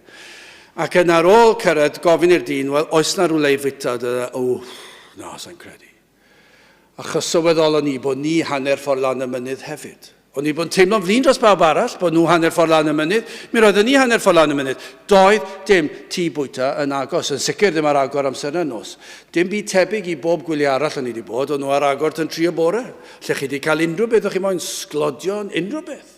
Ac yna ar ôl cyrraedd, gofyn i'r dyn, wel, oes na rhywle i fwyta? Dyna, o, na, sa'n credu. Achos sylweddolon ni bod ni hanner ffordd lan y mynydd hefyd. O'n i bod yn teimlo'n flin dros bawb arall, bod nhw hanner ffordd lan y mynydd. Mi roeddwn ni hanner ffordd lan y mynydd. Doedd dim tŷ bwyta yn agos, yn sicr ddim ar agor amser yna nos. Dim byd tebyg i bob gwyliau arall o'n i wedi bod, o'n nhw ar agor tan 3 y bore. Lle chi wedi cael unrhyw beth o'ch chi moyn, sglodion, unrhyw beth.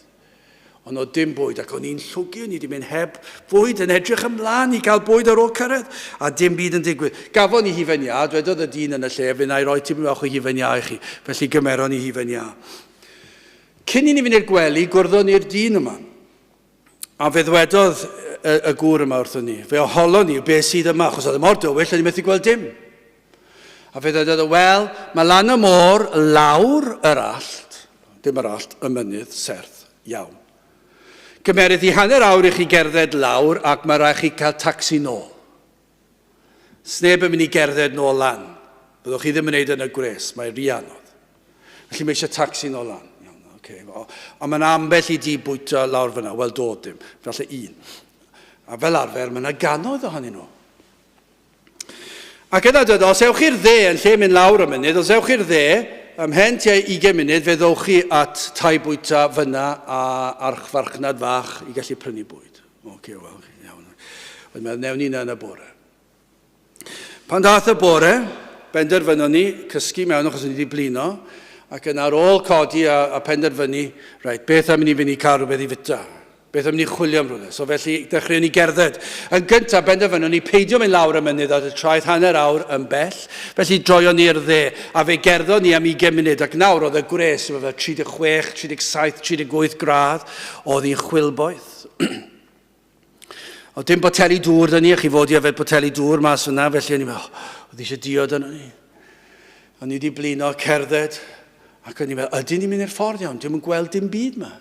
Ond oedd dim bwyd ac o'n i'n llwgu, o'n i wedi mynd heb fwyd yn edrych ymlaen i gael bwyd ar ôl cyrraedd, a dim byd yn digwydd. Gafon ni hufen iâ, dwedodd y dyn yn y lle, fe wna i roi tipyn bach o hufen iâ i chi. Felly gymeron ni hufen iâ. Cyn i ni fynd i'r gwely, gwrddon ni'r dyn yma. A fe ddwedodd y, y gŵr yma wrthon ni, fe oholon ni beth sydd yma, achos oedd e mor dywyll, o'n i methu gweld dim. A fe ddwedodd, wel, mae lan y môr lawr yr allt, dim yr allt, y mynydd serth iawn. Gymerith i hanner awr i chi gerdded lawr ac mae rhaid chi cael tacsi nôl. Sneb yn mynd i gerdded nôl lan. Byddwch chi ddim yn neud yn y gwres, mae rhy anodd. Felly mae eisiau tacsi nôl lan. Iawn, okay. Ond mae'n ambell i di bwyta lawr fyna. Wel, dod dim. Falle un. A fel arfer, mae yna gannoedd ohonyn nhw. Ac yna dweud, os ewch i'r dde yn lle mynd lawr y mynydd, os ewch i'r dde, ymhen tua 20 munud, fe ddowch chi at tai bwyta fyna a archfarchnad fach i gallu prynu bwyd. Oce, wel, iawn. Oedd meddwl, newn ni na yn y bore. Pan dath y bore, benderfynon ni cysgu mewn achos o'n i wedi blino, ac yn ar ôl codi a, a penderfynu, reit, beth am i ni fynd i cael rhywbeth i fita? Beth am ni chwilio am rhywle? So felly, dechreuon ni gerdded. Yn gyntaf, benderfynon ni peidio mynd lawr y mynydd at y traeth hanner awr yn bell. Felly droion ni i'r dde, a fe gerddon ni am 20 munud, ac nawr oedd y gwres, fel 36, 37, 38 gradd, oedd hi'n chwilboeth. Oedd dim boteli dŵr dyn ni, a chi fod i yfed boteli dŵr mas yna, felly o'n i'n meddwl, oh, oedd eisiau diod yna ni. O'n i wedi blino cerdded, ac o'n i'n meddwl, ydyn ni'n mynd i'r ffordd iawn, dim yn gweld dim byd yma.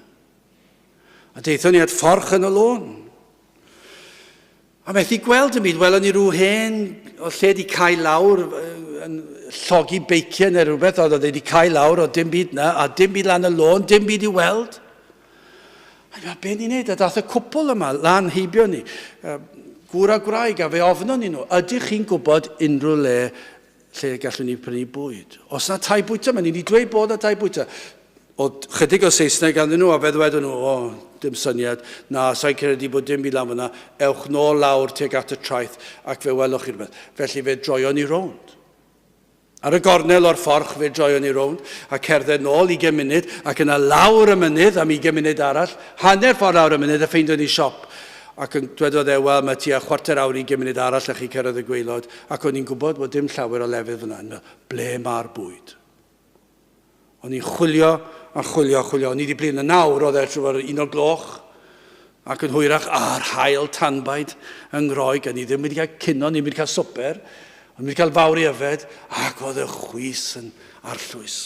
A deithon ni at fforch yn y lôn. A methu gweld dim byd, welon ni rhyw hen, o lle di cael lawr, yn llogi beiciau neu rhywbeth, oedd wedi cael lawr, oedd dim byd na, a dim byd lan y lôn, dim byd i weld. A ni'n be ni'n neud? A dath y cwpl yma lan heibio ni, gŵr a gwraig, a fe ofnon ni nhw, ydych chi'n gwybod unrhyw le lle gallwn ni prynu bwyd? Os na tai bwyta, mae ni wedi dweud bod na tai bwyta. Oedd chydig o Saesneg ganddyn nhw, a fe ddwedon nhw, o, dim syniad, na, sa'n credu bod dim byd lan fyna, ewch nôl lawr tuag at y traeth ac fe welwch chi rhywbeth. Felly fe droion ni rownd. Ar y gornel o'r fforch fe droion ni rownd a cerdded nôl ugain munud ac yna lawr y mynydd am ugain munud arall, hanner ffordd lawr y mynydd a ffeindion ni siop. Ac yn dwedodd e, wel mae tua chwarter awr ugain munud arall a chi cyrraedd y gwaelod ac o'n i'n gwybod bod dim llawer o lefydd fyna. O'n i'n meddwl, ble mae'r bwyd? O'n i'n chwilio a chwilio a chwilio. O'n i wedi blino nawr, oedd e trwy'r un o'r gloch ac yn hwyrach a'r haul tanbaid yng Nghroeg, a ni ddim wedi cael cino, ni wedi cael swper, ond wedi cael fawr i yfed, ac oedd y chwys yn arllwys.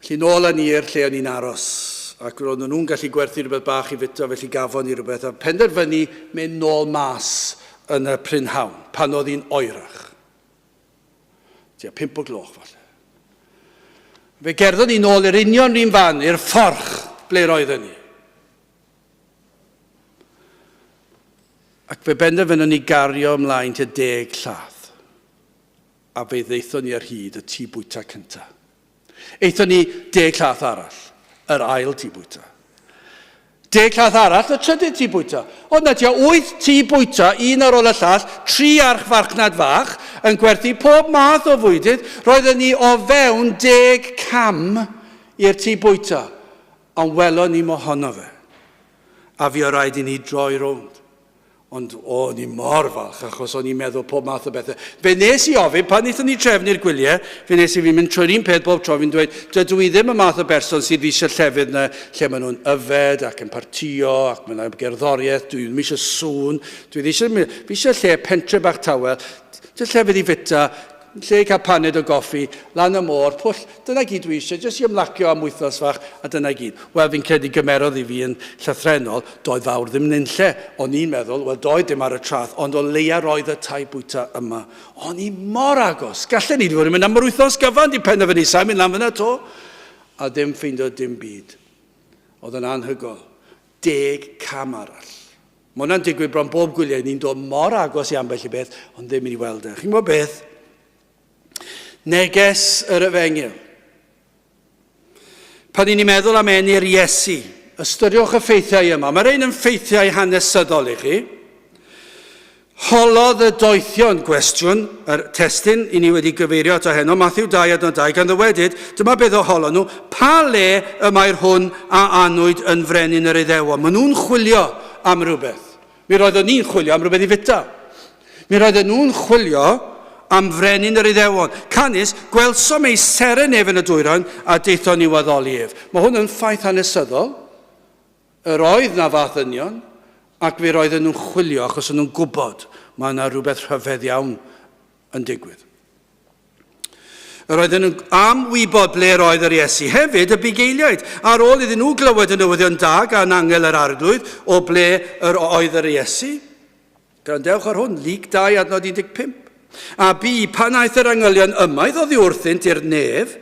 Felly nôl â ni i'r lle o'n i'n aros, ac roedden nhw'n gallu gwerthu rhywbeth bach i fito, felly gafon ni rhywbeth, a penderfynu mynd nôl mas yn y prynhawn, pan oedd hi'n oerach. Tua pump o gloch falle. Fe gerddon ni nôl i'r union un fan, i'r fforch ble roedden ni. Ac fe benderfynon ni gario ymlaen tua deg llath. A fe ddaethon ni ar hyd y tŷ bwyta cyntaf. Aethon ni deg llath arall, yr ail tŷ bwyta. Deg llath arall, y trydydd tŷ bwyta. Oedd na tua wyth tŷ bwyta, un ar ôl y llall, tri archfarchnad fach, yn gwerthu pob math o fwydydd. Roedden ni o fewn deg cam i'r tŷ bwyta, ond welon ni mohono fe. A fuo raid i ni droi rownd. Ond o'n i mor falch achos o'n i'n meddwl pob math o bethau. Fe nes i ofyn, pan wnaethon ni trefnu'r gwyliau, fe nes i fi'n mynd trwy'r un peth bob tro, fi'n dweud, dydw i ddim y math o berson sydd eisiau llefydd yna lle maen nhw'n yfed ac yn partïo ac maen nhw'n gerddoriaeth, dwi ddim eisiau sŵn, dwi ddim eisiau, fi eisiau lle pentre bach tawel, jyst llefydd i fita, Lle i cael paned o goffi, lan y môr, pwll, dyna gyd dwi eisiau, jyst i ymlacio am wythnos fach, a dyna gyd. Wel, fi'n credu gymerodd i fi yn llythrennol, doedd fawr ddim nunlle. O'n i'n meddwl, wel, doedd dim ar y traeth, ond o leia roedd y tai bwyta yma. O'n i mor agos. Gallen ni wedi bod yn mynd am yr wythnos gyfan, di penderfynu, sa'n mynd lan fyna to. A ddim ffeindio dim byd. Oedd yn anhygoel. Deg cam arall. Mae hwnna'n digwydd bron bob gwyliau, ni'n dod mor agos i ambell i beth, ond ddim i weld e. Chi'n gwybod beth? Neges yr efengyl. Pan ni'n meddwl am eni'r Iesu, ystyriwch y ffeithiau yma. Mae'r ein yn ffeithiau hanesyddol i chi. Holodd y doethion gwestiwn, yr testun i ni wedi gyfeirio ato heno, Matthew 2 adnod 2, gan ddywedyd, dyma beth o holon nhw, pa le y mae'r hwn a anwyd yn frenin yr Iddewon? Maen nhw'n chwilio am rhywbeth. Mi roeddwn ni'n chwilio am rhywbeth i fita. Mi roedden nhw'n chwilio am frenin yr Iddewon. Canys, gwelsom ei seren ef yn y dwyrain a daethon i'w addoli ef. Mae hwn yn ffaith hanesyddol. Yr oedd 'na fath ddynion, ac fe roedden nhw'n chwilio achos o'n nhw'n gwybod mae yna rhywbeth rhyfedd iawn yn digwydd. Yr oedden nhw am wybod ble yr oedd yr Iesu. Hefyd, y bugeiliaid, ar ôl iddyn nhw glywed y newyddion da gan angel yr Arglwydd o ble yr oedd yr Iesu. Gwrandewch ar hwn, Luc 2 adnod 15. A bu, pan aeth yr angylion ymaith oddi wrthynt i'r nef,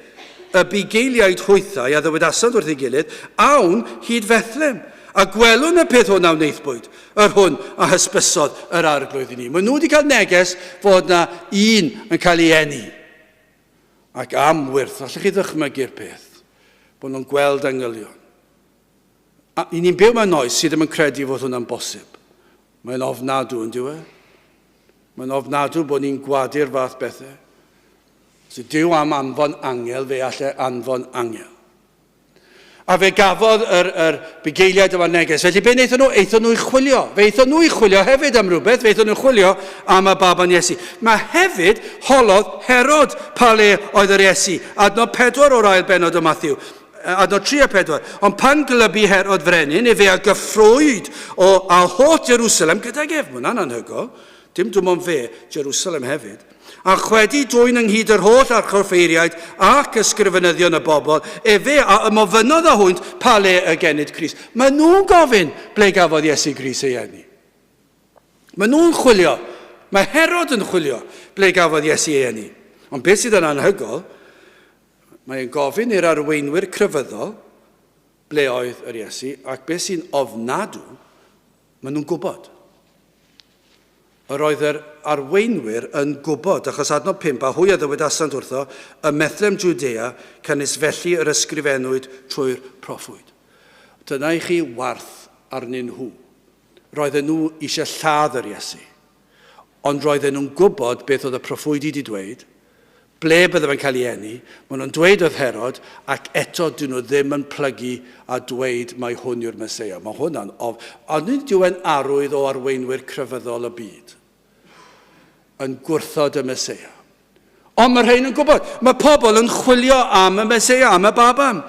y bugeiliaid hwythau a ddywedasant wrth ei gilydd, Awn hyd Fethlem, a gwelwn y peth hwn a wnaethpwyd, yr hwn a hysbysodd yr Arglwydd i ni. Maen nhw wedi cael neges fod na un yn cael ei eni. Ac am wyrth, allwch chi ddychmygu'r peth, bod nhw'n gweld angylion. A i ni'n byw mewn oes sydd ddim yn credu fod hwnna'n bosib. Mae'n ofnadw, yn dyw e? Mae'n ofnadw bod ni'n gwadu'r fath bethau. Os yw Duw am anfon angel, fe all e anfon angel. A fe gafodd yr, yr bugeiliaid yma neges. Felly be wnaethon nhw? Aethon nhw i chwilio. Fe aethon nhw i chwilio hefyd am rhywbeth. Fe aethon nhw i chwilio am y baban Iesu. Mae hefyd holodd Herod pa le oedd yr Iesu. Adnod 4 o'r ail benod o Matthew. Adnod 3 a 4. Ond pan glybu Herod frenin, efe a gyffrwyd o a holl Jerusalem gydag ef. Mae hwnna'n anhygoel. Dim dim ond fe, Jerusalem hefyd. A chwedi dwyn ynghyd yr holl archoffeiriaid ac ysgrifenyddion y bobl, efe a ymofynnodd â hwynt pa le y genid Crist. Mae nhw'n gofyn ble gafodd Iesu Grist ei eni. Mae nhw'n chwilio. Mae Herod yn chwilio ble gafodd Iesu ei eni. Ond beth sydd yn anhygoel, Mae e'n gofyn i'r arweinwyr crefyddol ble oedd yr Iesu, ac beth sy'n ofnadw, maen nhw'n gwybod. Yr oedd yr arweinwyr yn gwybod, achos adnod 5, a hwy a ddywedasant wrtho, ym Methlem Jwdea, canys felly yr ysgrifennwyd trwy'r proffwyd. Dyna i chi warth arnyn nhw. Roedden nhw eisiau lladd yr Iesu. Ond roedden nhw'n gwybod beth oedd y proffwydi wedi dweud, ble bydde fe'n cael ei eni, maen nhw'n dweud wrth Herod, ac eto dyn nhw ddim yn plygu a dweud mai hwn yw'r Meseia. Mae hwnna'n of... Ond nid yw e'n arwydd o arweinwyr crefyddol y byd yn gwrthod y Meseia. Ond mae rhain yn gwybod. Mae pobl yn chwilio am y Meseia, am y baban.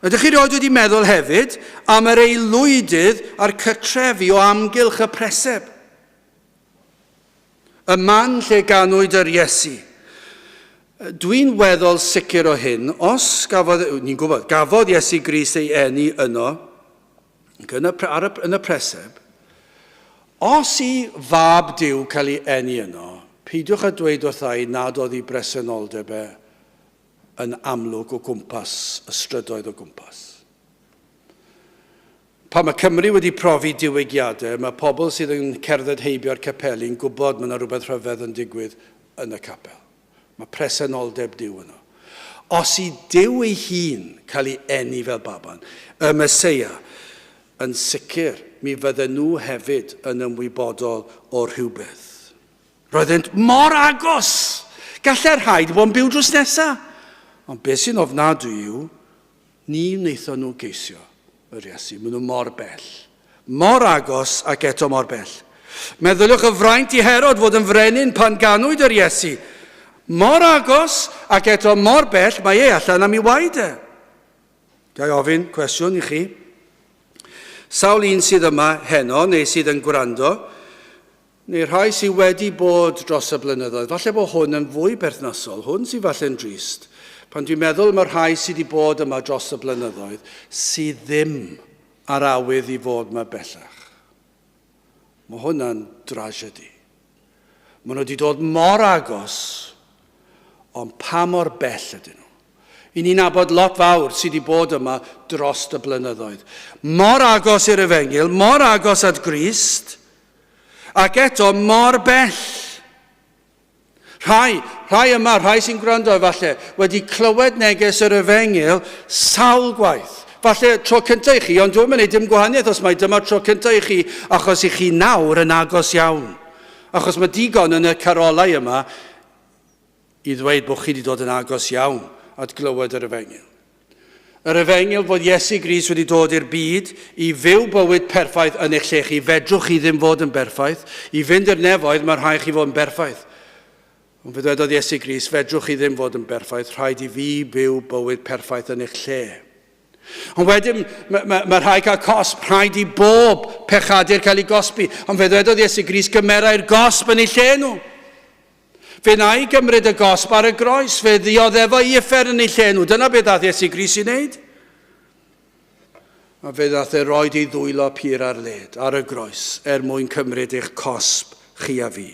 Ydych chi rioed wedi meddwl hefyd am yr aelwydydd a'r cytrefi o amgylch y preseb? Y man lle ganwyd yr Iesu. Dwi'n weddol sicr o hyn, os gafodd, ni'n gwybod, gafodd Iesu Grist ei eni yno, yn y, ar y, yn y preseb, os i fab Duw cael ei eni yno, peidiwch â dweud wrtha i nad oedd ei bresenoldeb e yn amlwg o gwmpas y strydoedd o gwmpas. Pan mae Cymru wedi profi diwygiadau, mae pobl sydd yn cerdded heibio'r capeli'n gwybod mae yna rhywbeth rhyfedd yn digwydd yn y capel. Mae presenoldeb Duw yno. Os i Duw ei hun cael ei eni fel baban, y Meseia, yn sicr mi fydden nhw hefyd yn ymwybodol o rhywbeth. Roeddent mor agos! Gallai'r rhai wedi bod yn byw drws nesaf. Ond beth sy'n ofnadwy yw, Ni wnaethon nhw geisio yr Iesu. Maen nhw mor bell. Mor agos ac eto mor bell. Meddyliwch y fraint i Herod fod yn frenin pan ganwyd yr Iesu. Mor agos ac eto mor bell mae e allan am ei waed e. Ga i ofyn cwestiwn i chi? Sawl un sydd yma heno neu sydd yn gwrando, neu rhai sydd wedi bod dros y blynyddoedd, falle bod hwn yn fwy perthnasol, hwn sydd falle'n drist, pan dwi'n meddwl am y rhai sydd wedi bod yma dros y blynyddoedd, sydd ddim ar awydd i fod yma bellach. Mae hwnna'n drasiedi. Maen nhw wedi dod mor agos, ond pa mor bell ydyn nhw? I ni'n nabod lot fawr sydd wedi bod yma dros y blynyddoedd. Mor agos i'r efengyl, mor agos at Grist, Ac eto mor bell. Rhai, rhai yma, rhai sy'n gwrando efallai, wedi clywed neges yr efengyl sawl gwaith. Falle tro cyntaf i chi, ond dwi'n mynd dim gwahaniaeth os mai dyma tro cyntaf i chi, achos i chi nawr yn agos iawn. Achos mae digon yn y carolau yma i ddweud bod chi wedi dod yn agos iawn at glywed yr efengyl. Yr efengyl fod Iesu Grist wedi dod i'r byd i fyw bywyd perffaith yn eich lle chi. Fedrwch chi ddim fod yn berffaith. I fynd i'r nefoedd, mae rhaid chi fod yn berffaith. Ond fe ddwedodd Iesu Grist, fedrwch chi ddim fod yn berffaith, rhaid i fi byw bywyd perffaith yn eich lle. Ond wedyn, mae, mae, mae rhaid cael cosb, rhaid i bob pechadur cael ei gosbi. Ond fe ddwedodd Iesu Grist, gymerai'r gosb yn ei lle nhw. Fe wna i gymryd y gosb ar y groes, fe ddioddefo i uffern yn eu lle nhw. Dyna beth ddath Iesu Grist i wneud. A fe ddath e roed ei ddwylo pur ar led, ar y groes, er mwyn cymryd eich cosb chi a fi.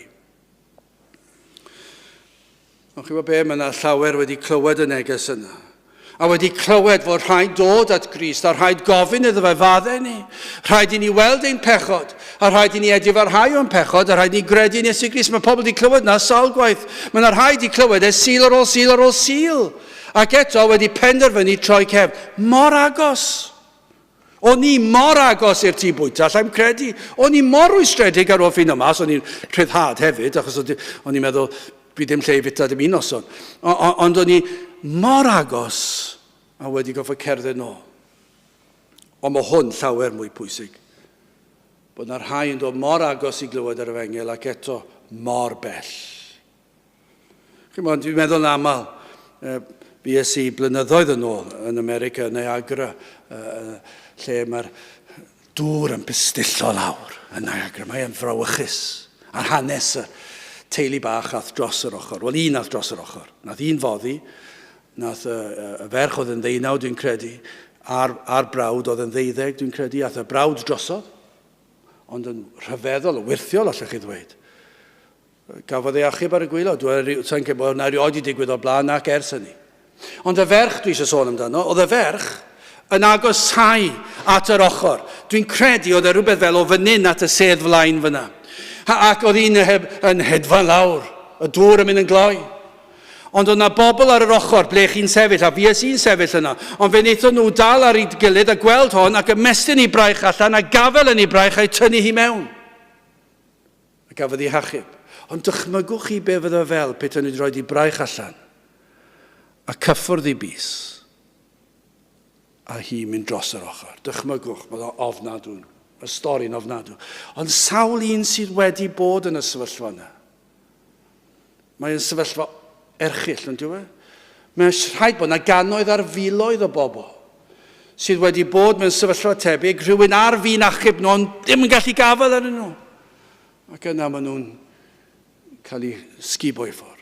Ond chi'n gwybod be, mae yna llawer wedi clywed y neges yna. A wedi clywed fod rhaid dod at Grist a rhaid gofyn iddo fe faddau ni. Rhaid i ni weld ein pechod a rhaid i ni edifarhau o'n pechod a rhaid i ni gredu yn Iesu Grist. Mae pobl wedi clywed na sawl gwaith. Mae yna rhaid i clywed e Sul ar ôl Sul ar ôl Sul. Ac eto wedi penderfynu troi cefn. Mor agos. O'n i mor agos i'r tŷ bwyta, allai'm credu. O'n i mor rwystredig ar ôl ffeindio mas, o'n i'n rhyddhad hefyd, achos o'n i'n meddwl, fi ddim lle i fita dim un noson. Ond o'n i mor agos a wedi gorfod cerdded nôl. Ond mae hwn llawer mwy pwysig. Bod yna rhai yn dod mor agos i glywed yr efengyl ac eto mor bell. Chimod, dwi'n meddwl yn aml, fues i blynyddoedd yn ôl yn America, yn Niagara, lle mae'r dŵr yn pistillo lawr yn Niagara. Mae'n frawychus. A'r hanes y teulu bach ath dros yr ochr. Wel, un ath dros yr ochr. Nath un foddi, nath y, y ferch oedd yn ddeunaw, dwi'n credu, a'r, a'r brawd oedd yn ddeuddeg, dwi'n credu, ath y brawd drosodd. Ond yn rhyfeddol, yn wyrthiol, allech chi ddweud. Gafodd ei achub ar y gwaelod. Sa'n credu bod hwnna erioed wedi digwydd o'r blaen nac ers hynny. Ond y ferch dwi eisiau sôn amdano, oedd y ferch yn agosáu at yr ochr. Dwi'n credu oedd e rhywbeth fel o fan hyn at y sedd flaen fyna. Ac oedd hi'n yn hedfan lawr, y dŵr yn mynd yn gloi. Ond oedd 'na bobl ar yr ochr ble chi'n sefyll, a fues i'n sefyll yna. Ond fe wnaethon nhw dal ar ei gilydd a gweld hon ac ymestyn ei braich allan a gafel yn ei braich a'i tynnu hi mewn. A gafodd ei hachub. Ond dychmygwch chi be fydde fel pe taen nhw wedi rhoi ei braich allan a cyffwrdd ei bys a hi mynd dros yr ochr. Dychmygwch, mae o'n ofnadw. Mae'r stori'n ofnadw. Ond sawl un sydd wedi bod yn y sefyllfa yna. Mae'n sefyllfa erchyll, yn dyw e? Mae'n rhaid bod yna gannoedd ar filoedd o bobl sydd wedi bod mewn sefyllfa tebyg, rhywun ar fin achub nhw, ond ddim yn gallu gafael arnyn nhw. Ac yna maen nhw'n cael eu sgubo i ffwrdd.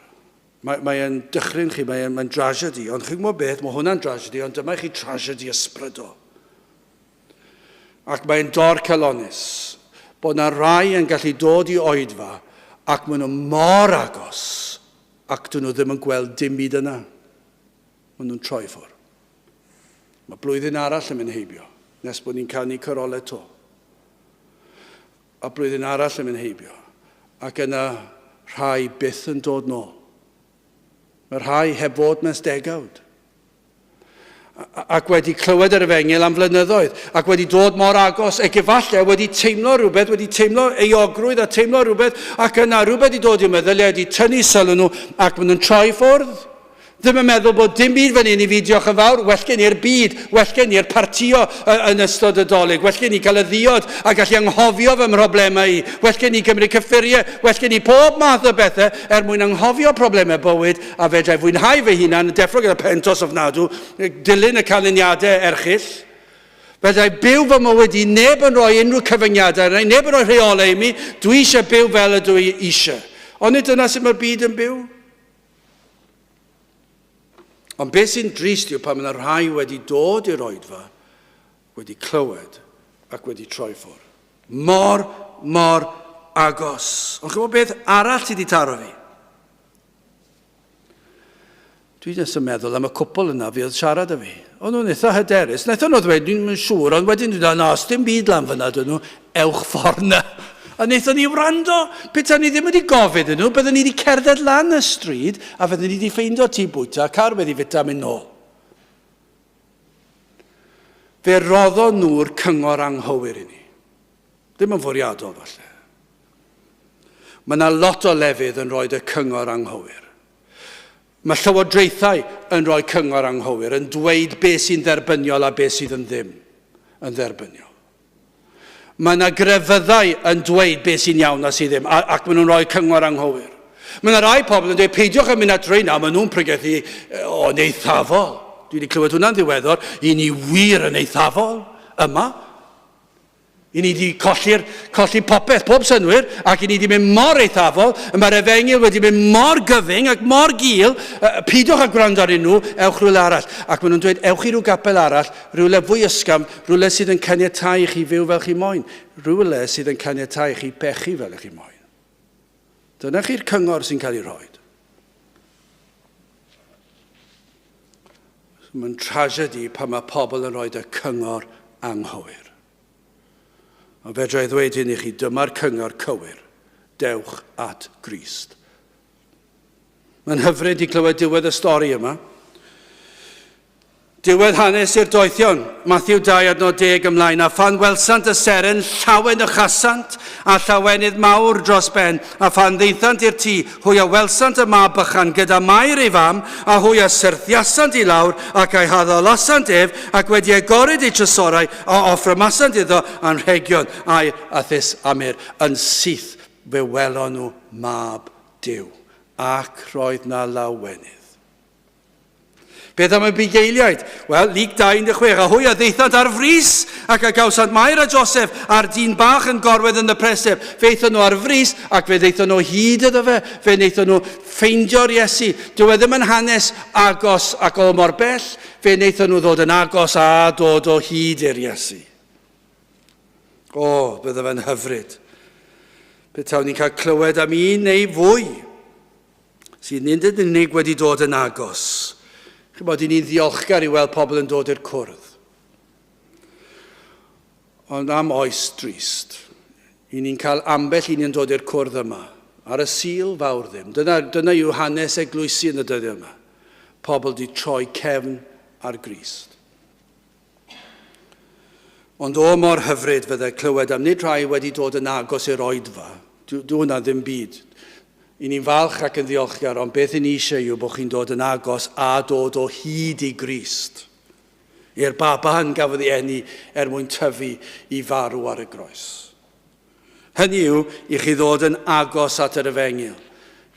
Mae, mae dychryn chi, mae'n mae drasiedi, ond chi'n gwybod beth, mae hwnna'n drasiedi, ond dyma i chi trasiedi ysbrydol. Ac mae'n dorcalonnus bod 'na rai yn gallu dod i oedfa ac maen nhw mor agos ac dyn nhw ddim yn gweld dim byd yna. Maen nhw'n troi ffwrdd. Mae blwyddyn arall yn mynd heibio nes bod ni'n canu carolau to. A blwyddyn arall yn mynd heibio ac yna rhai byth yn dod nôl. Mae rhai heb fod mewn degawd. Ac wedi clywed yr efengyl am flynyddoedd, ac wedi dod mor agos, ac efallai wedi teimlo rhywbeth, wedi teimlo euogrwydd a teimlo rhywbeth, ac yna rhywbeth wedi dod i'w meddyliau, wedi tynnu sylw nhw, ac maen nhw'n troi ffwrdd. Ddim yn meddwl bod dim byd fan hyn i fi, diolch yn fawr, well gen i'r byd, well gen i'r partio yn ystod y Dolig, well gen i cael y ddiod a gallu anghofio fy mhroblemau i, well gen i gymryd cyffuriau, well gen i pob math o bethau er mwyn anghofio problemau bywyd A fedra i fwynhau fy hunan yn deffro gyda pentos ofnadw, dilyn y canlyniadau erchyll. Fedra i byw fy mywyd i, neb yn rhoi unrhyw cyfyngiadau arna i, neb yn rhoi rheolau i mi, dwi eisiau byw fel ydw i eisiau. Ond nid dyna sut mae'r byd yn byw. Ond beth sy'n drist yw pan mae yna rhai wedi dod i'r oedfa, wedi clywed ac wedi troi ffwrdd. Mor, mor agos. Ond chi'n gwybod beth arall sydd wedi taro fi? Dwi jyst yn meddwl am y cwpl yna fuodd siarad â fi. O'n nhw'n eitha hyderus. Wnaethon nhw ddweud, dwi'n yn siŵr, ond wedyn dwi'n dweud, na, os dim byd lan fyna, dyn nhw, ewch ffordd na. A wnaethon ni wrando, petawn ni ddim wedi gofyn iddyn nhw, byddwn ni wedi cerdded lan y stryd a fyddwn ni wedi ffeindio tŷ bwyta, car wedi fita a mynd nôl. Fe roddon nhw'r cyngor anghywir i ni. Ddim yn fwriadol, falle. Mae yna lot o lefydd yn rhoi y cyngor anghywir. Mae llywodraethau yn rhoi cyngor anghywir, yn dweud beth sy'n dderbyniol a beth sydd yn ddim yn dderbyniol. Mae yna grefyddau yn dweud beth sy'n iawn a sydd ddim, ac maen nhw'n rhoi cyngor anghywir. Mae yna rai pobl yn dweud, peidiwch yn mynd at reina, maen nhw'n pregethu o'n eithafol. Dwi wedi clywed hwnna'n ddiweddar, i ni wir yn eithafol yma. I ni wedi colli'r, colli popeth, pob synwyr, ac i ni wedi mynd mor eithafol, y mae'r efengyl wedi mynd mor gyfyng ac mor gul, peidiwch â gwrando arnyn nhw, ewch rhywle arall. Ac maen nhw'n dweud, ewch i ryw gapel arall, rhywle fwy ysgafn, rhywle sydd yn caniatáu i chi fyw fel chi moyn, rhywle sydd yn caniatáu i chi bechu fel ych chi moyn. Dyna chi'r cyngor sy'n cael ei rhoi. Mae'n tragedy pan mae pobl yn rhoi y cyngor anghywir. Ond fedra i ddweud hyn i chi, dyma'r cyngor cywir. Dewch at Grist. Mae'n hyfryd i clywed diwedd y stori yma. Diwedd hanes i'r doethion, Matthew 2 adnod 10 ymlaen, a phan welsant y seren, llawen y chasant, a llawenydd mawr dros ben, a phan ddaethant i'r tŷ, hwy a welsant y mab bychan gyda Mair ei fam, a hwy a syrthiasant i lawr, ac a'i haddolasant ef, ac wedi agoryd eu trysorau, a offrymasant iddo anrhegion, aur a thus a myrr. Yn syth fe welon nhw mab Duw, ac roedd 'na lawenydd. Beth am y bugeiliaid? Wel, Luc 2, 16, a hwy a ddaethant ar frys, ac a gawsant Mair a Joseph, a'r dyn bach yn gorwedd yn y preseb. Fe aethon nhw ar frys, ac fe ddaethon nhw hyd iddo fe. Fe wnaethon nhw ffeindio'r Iesu. Dyw e ddim yn hanes agos ac o mor bell. Fe wnaethon nhw ddod yn agos a dod o hyd i'r Iesu. O, bydde fe'n hyfryd. Petawn ni'n cael clywed am un neu fwy sydd nid yn unig wedi dod yn agos. Chybod, i ni'n ddiolchgar i weld pobl yn dod i'r cwrdd. Ond am oes drist, i ni'n cael ambell un yn dod i'r cwrdd yma, ar y Sul fawr ddim. Dyna, dyna yw hanes eglwysi yn y dyddiau yma. Pobl di troi cefn ar Grist. Ond o mor hyfryd fydde clywed am nid rhai wedi dod yn agos i'r oedfa. Dyw, dyw hwnna ddim byd. I ni'n falch ac yn ddiolchgar, ond beth i ni eisiau yw bod chi'n dod yn agos a dod o hyd i Grist. I'r baban gafodd ei eni er mwyn tyfu i farw ar y groes. Hynny yw, i chi ddod yn agos at yr efengyl,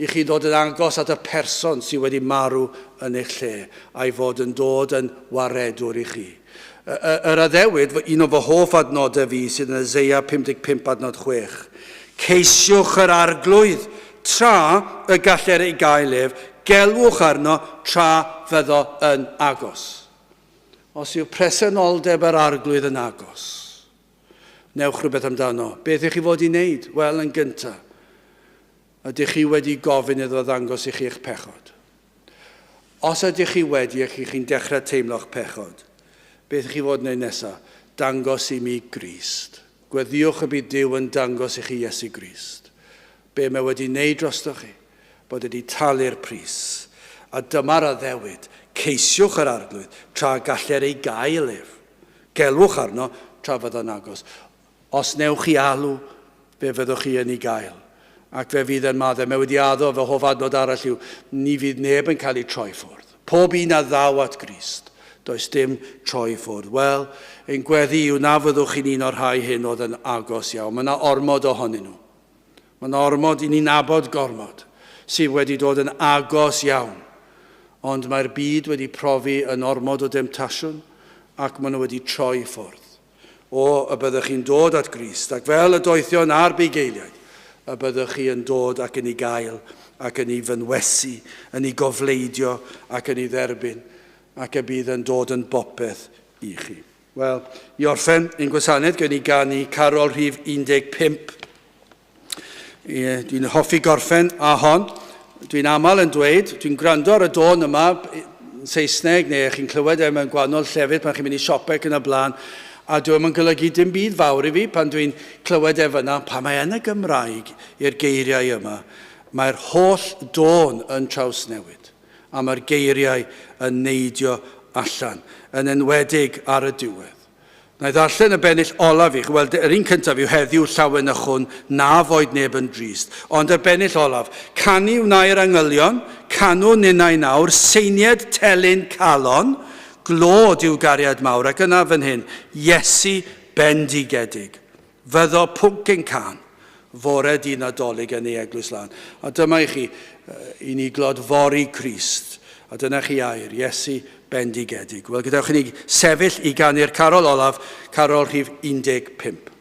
i chi ddod yn agos at y person sydd wedi marw yn eich lle, a'i fod yn dod yn waredwr i chi. Yr addewid, un o fy hoff adnodau fi sydd yn Eseia 55 adnod 6. Ceisiwch yr arglwydd tra y galler ei gael ef, gelwch arno tra fyddo yn agos. Os yw presenoldeb yr arglwydd yn agos, Newch rhywbeth amdano. Beth ych chi fod i wneud? Wel, yn gyntaf, ydych chi wedi gofyn iddo ddangos i chi eich pechod? Os ydych chi wedi ac chi'n dechrau teimlo'ch pechod, beth ych chi fod wneud nesaf? Dangos i mi Grist. Gweddïwch y bydd Duw yn dangos i chi Iesu Grist. Be mae wedi wneud drostoch chi? Bod wedi talu'r pris. A dyma'r addewid, ceisiwch yr Arglwydd tra galler ei gael ef. Gelwch arno tra fyddo'n agos. Os newch chi alw, fe fyddwch chi yn ei gael. Ac fe fydd yn maddau. Mae wedi addo, fy hoff adnod arall yw, ni fydd neb yn cael eu troi ffwrdd. Pob un a ddaw at Grist, does dim troi ffwrdd. Wel, ein gweddi yw na fyddwch chi'n un o'r rhai hyn oedd yn agos iawn. Mae yna ormod ohonyn nhw. Mae yna ormod i ni nabod gormod sydd wedi dod yn agos iawn. Ond mae'r byd wedi profi yn ormod o demtasiwn ac maen nhw wedi troi ffwrdd. O, y byddwch chi'n dod at Grist, ac fel y doethion a'r bugeiliaid, y byddwch chi yn dod ac yn ei gael, ac yn ei fynwesu, yn ei gofleidio, ac yn ei dderbyn, ac y bydd yn dod yn bopeth i chi. Wel, i orffen ein gwasanaeth, gewn ni ganu carol rhif 15. Dwi'n hoffi gorffen â hon. Dwi'n aml yn dweud, dwi'n gwrando ar y dôn yma yn Saesneg, neu chi'n clywed e mewn gwahanol llefydd pan chi'n mynd i siopau ac yn y blaen, A dyw e'm yn golygu dim byd fawr i fi pan dwi'n clywed e fyna, pan mae yn y Gymraeg i'r geiriau yma, mae'r holl dôn yn trawsnewid, a mae'r geiriau yn neidio allan, yn enwedig ar y diwedd. Na i ddarllen y bennill olaf i chi. Wel, yr un cyntaf yw heddiw llawenychwn na foed neb yn drist. Ond y bennill olaf, canu wnai'r angylion, canu ninnau nawr, seinied telyn calon, glod i'w gariad mawr, ac yna fan hyn, Iesu bendigedig. Fyddo pwnc ein cân, fore di Nadolig yn ei eglwys lân. A dyma i chi, i ni glodfori Crist. A dyna chi air, Iesu bendigedig. Wel, gadewch i ni sefyll i ganu'r carol olaf, carol rhif 15.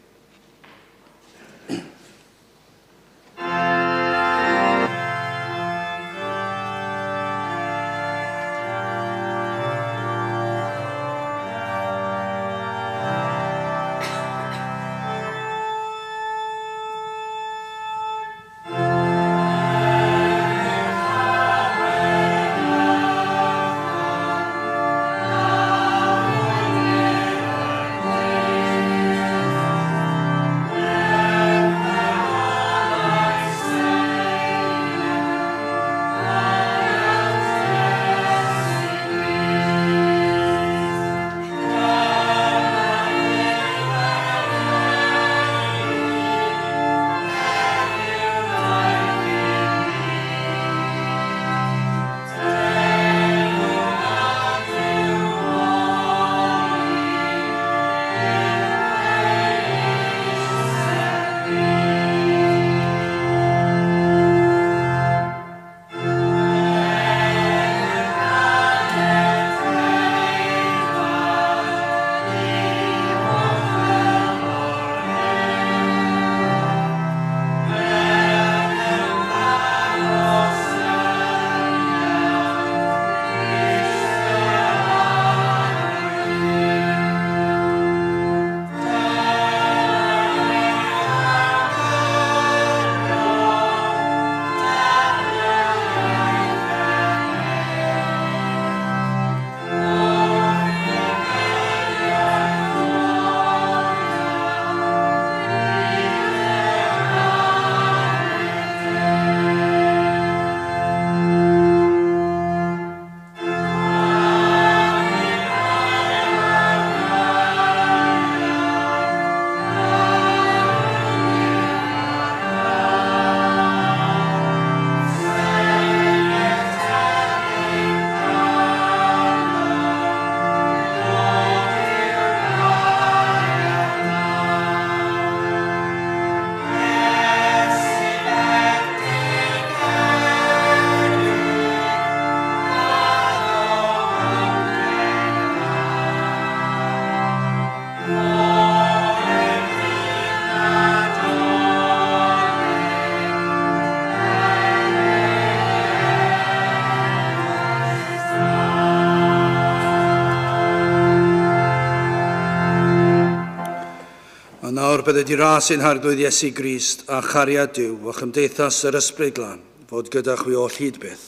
A nawr bydded i ras ein Harglwydd Iesu Grist a chariad Duw a chymdeithas yr Ysbryd Glân fod gyda chwi oll hyd byth.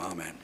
Amen.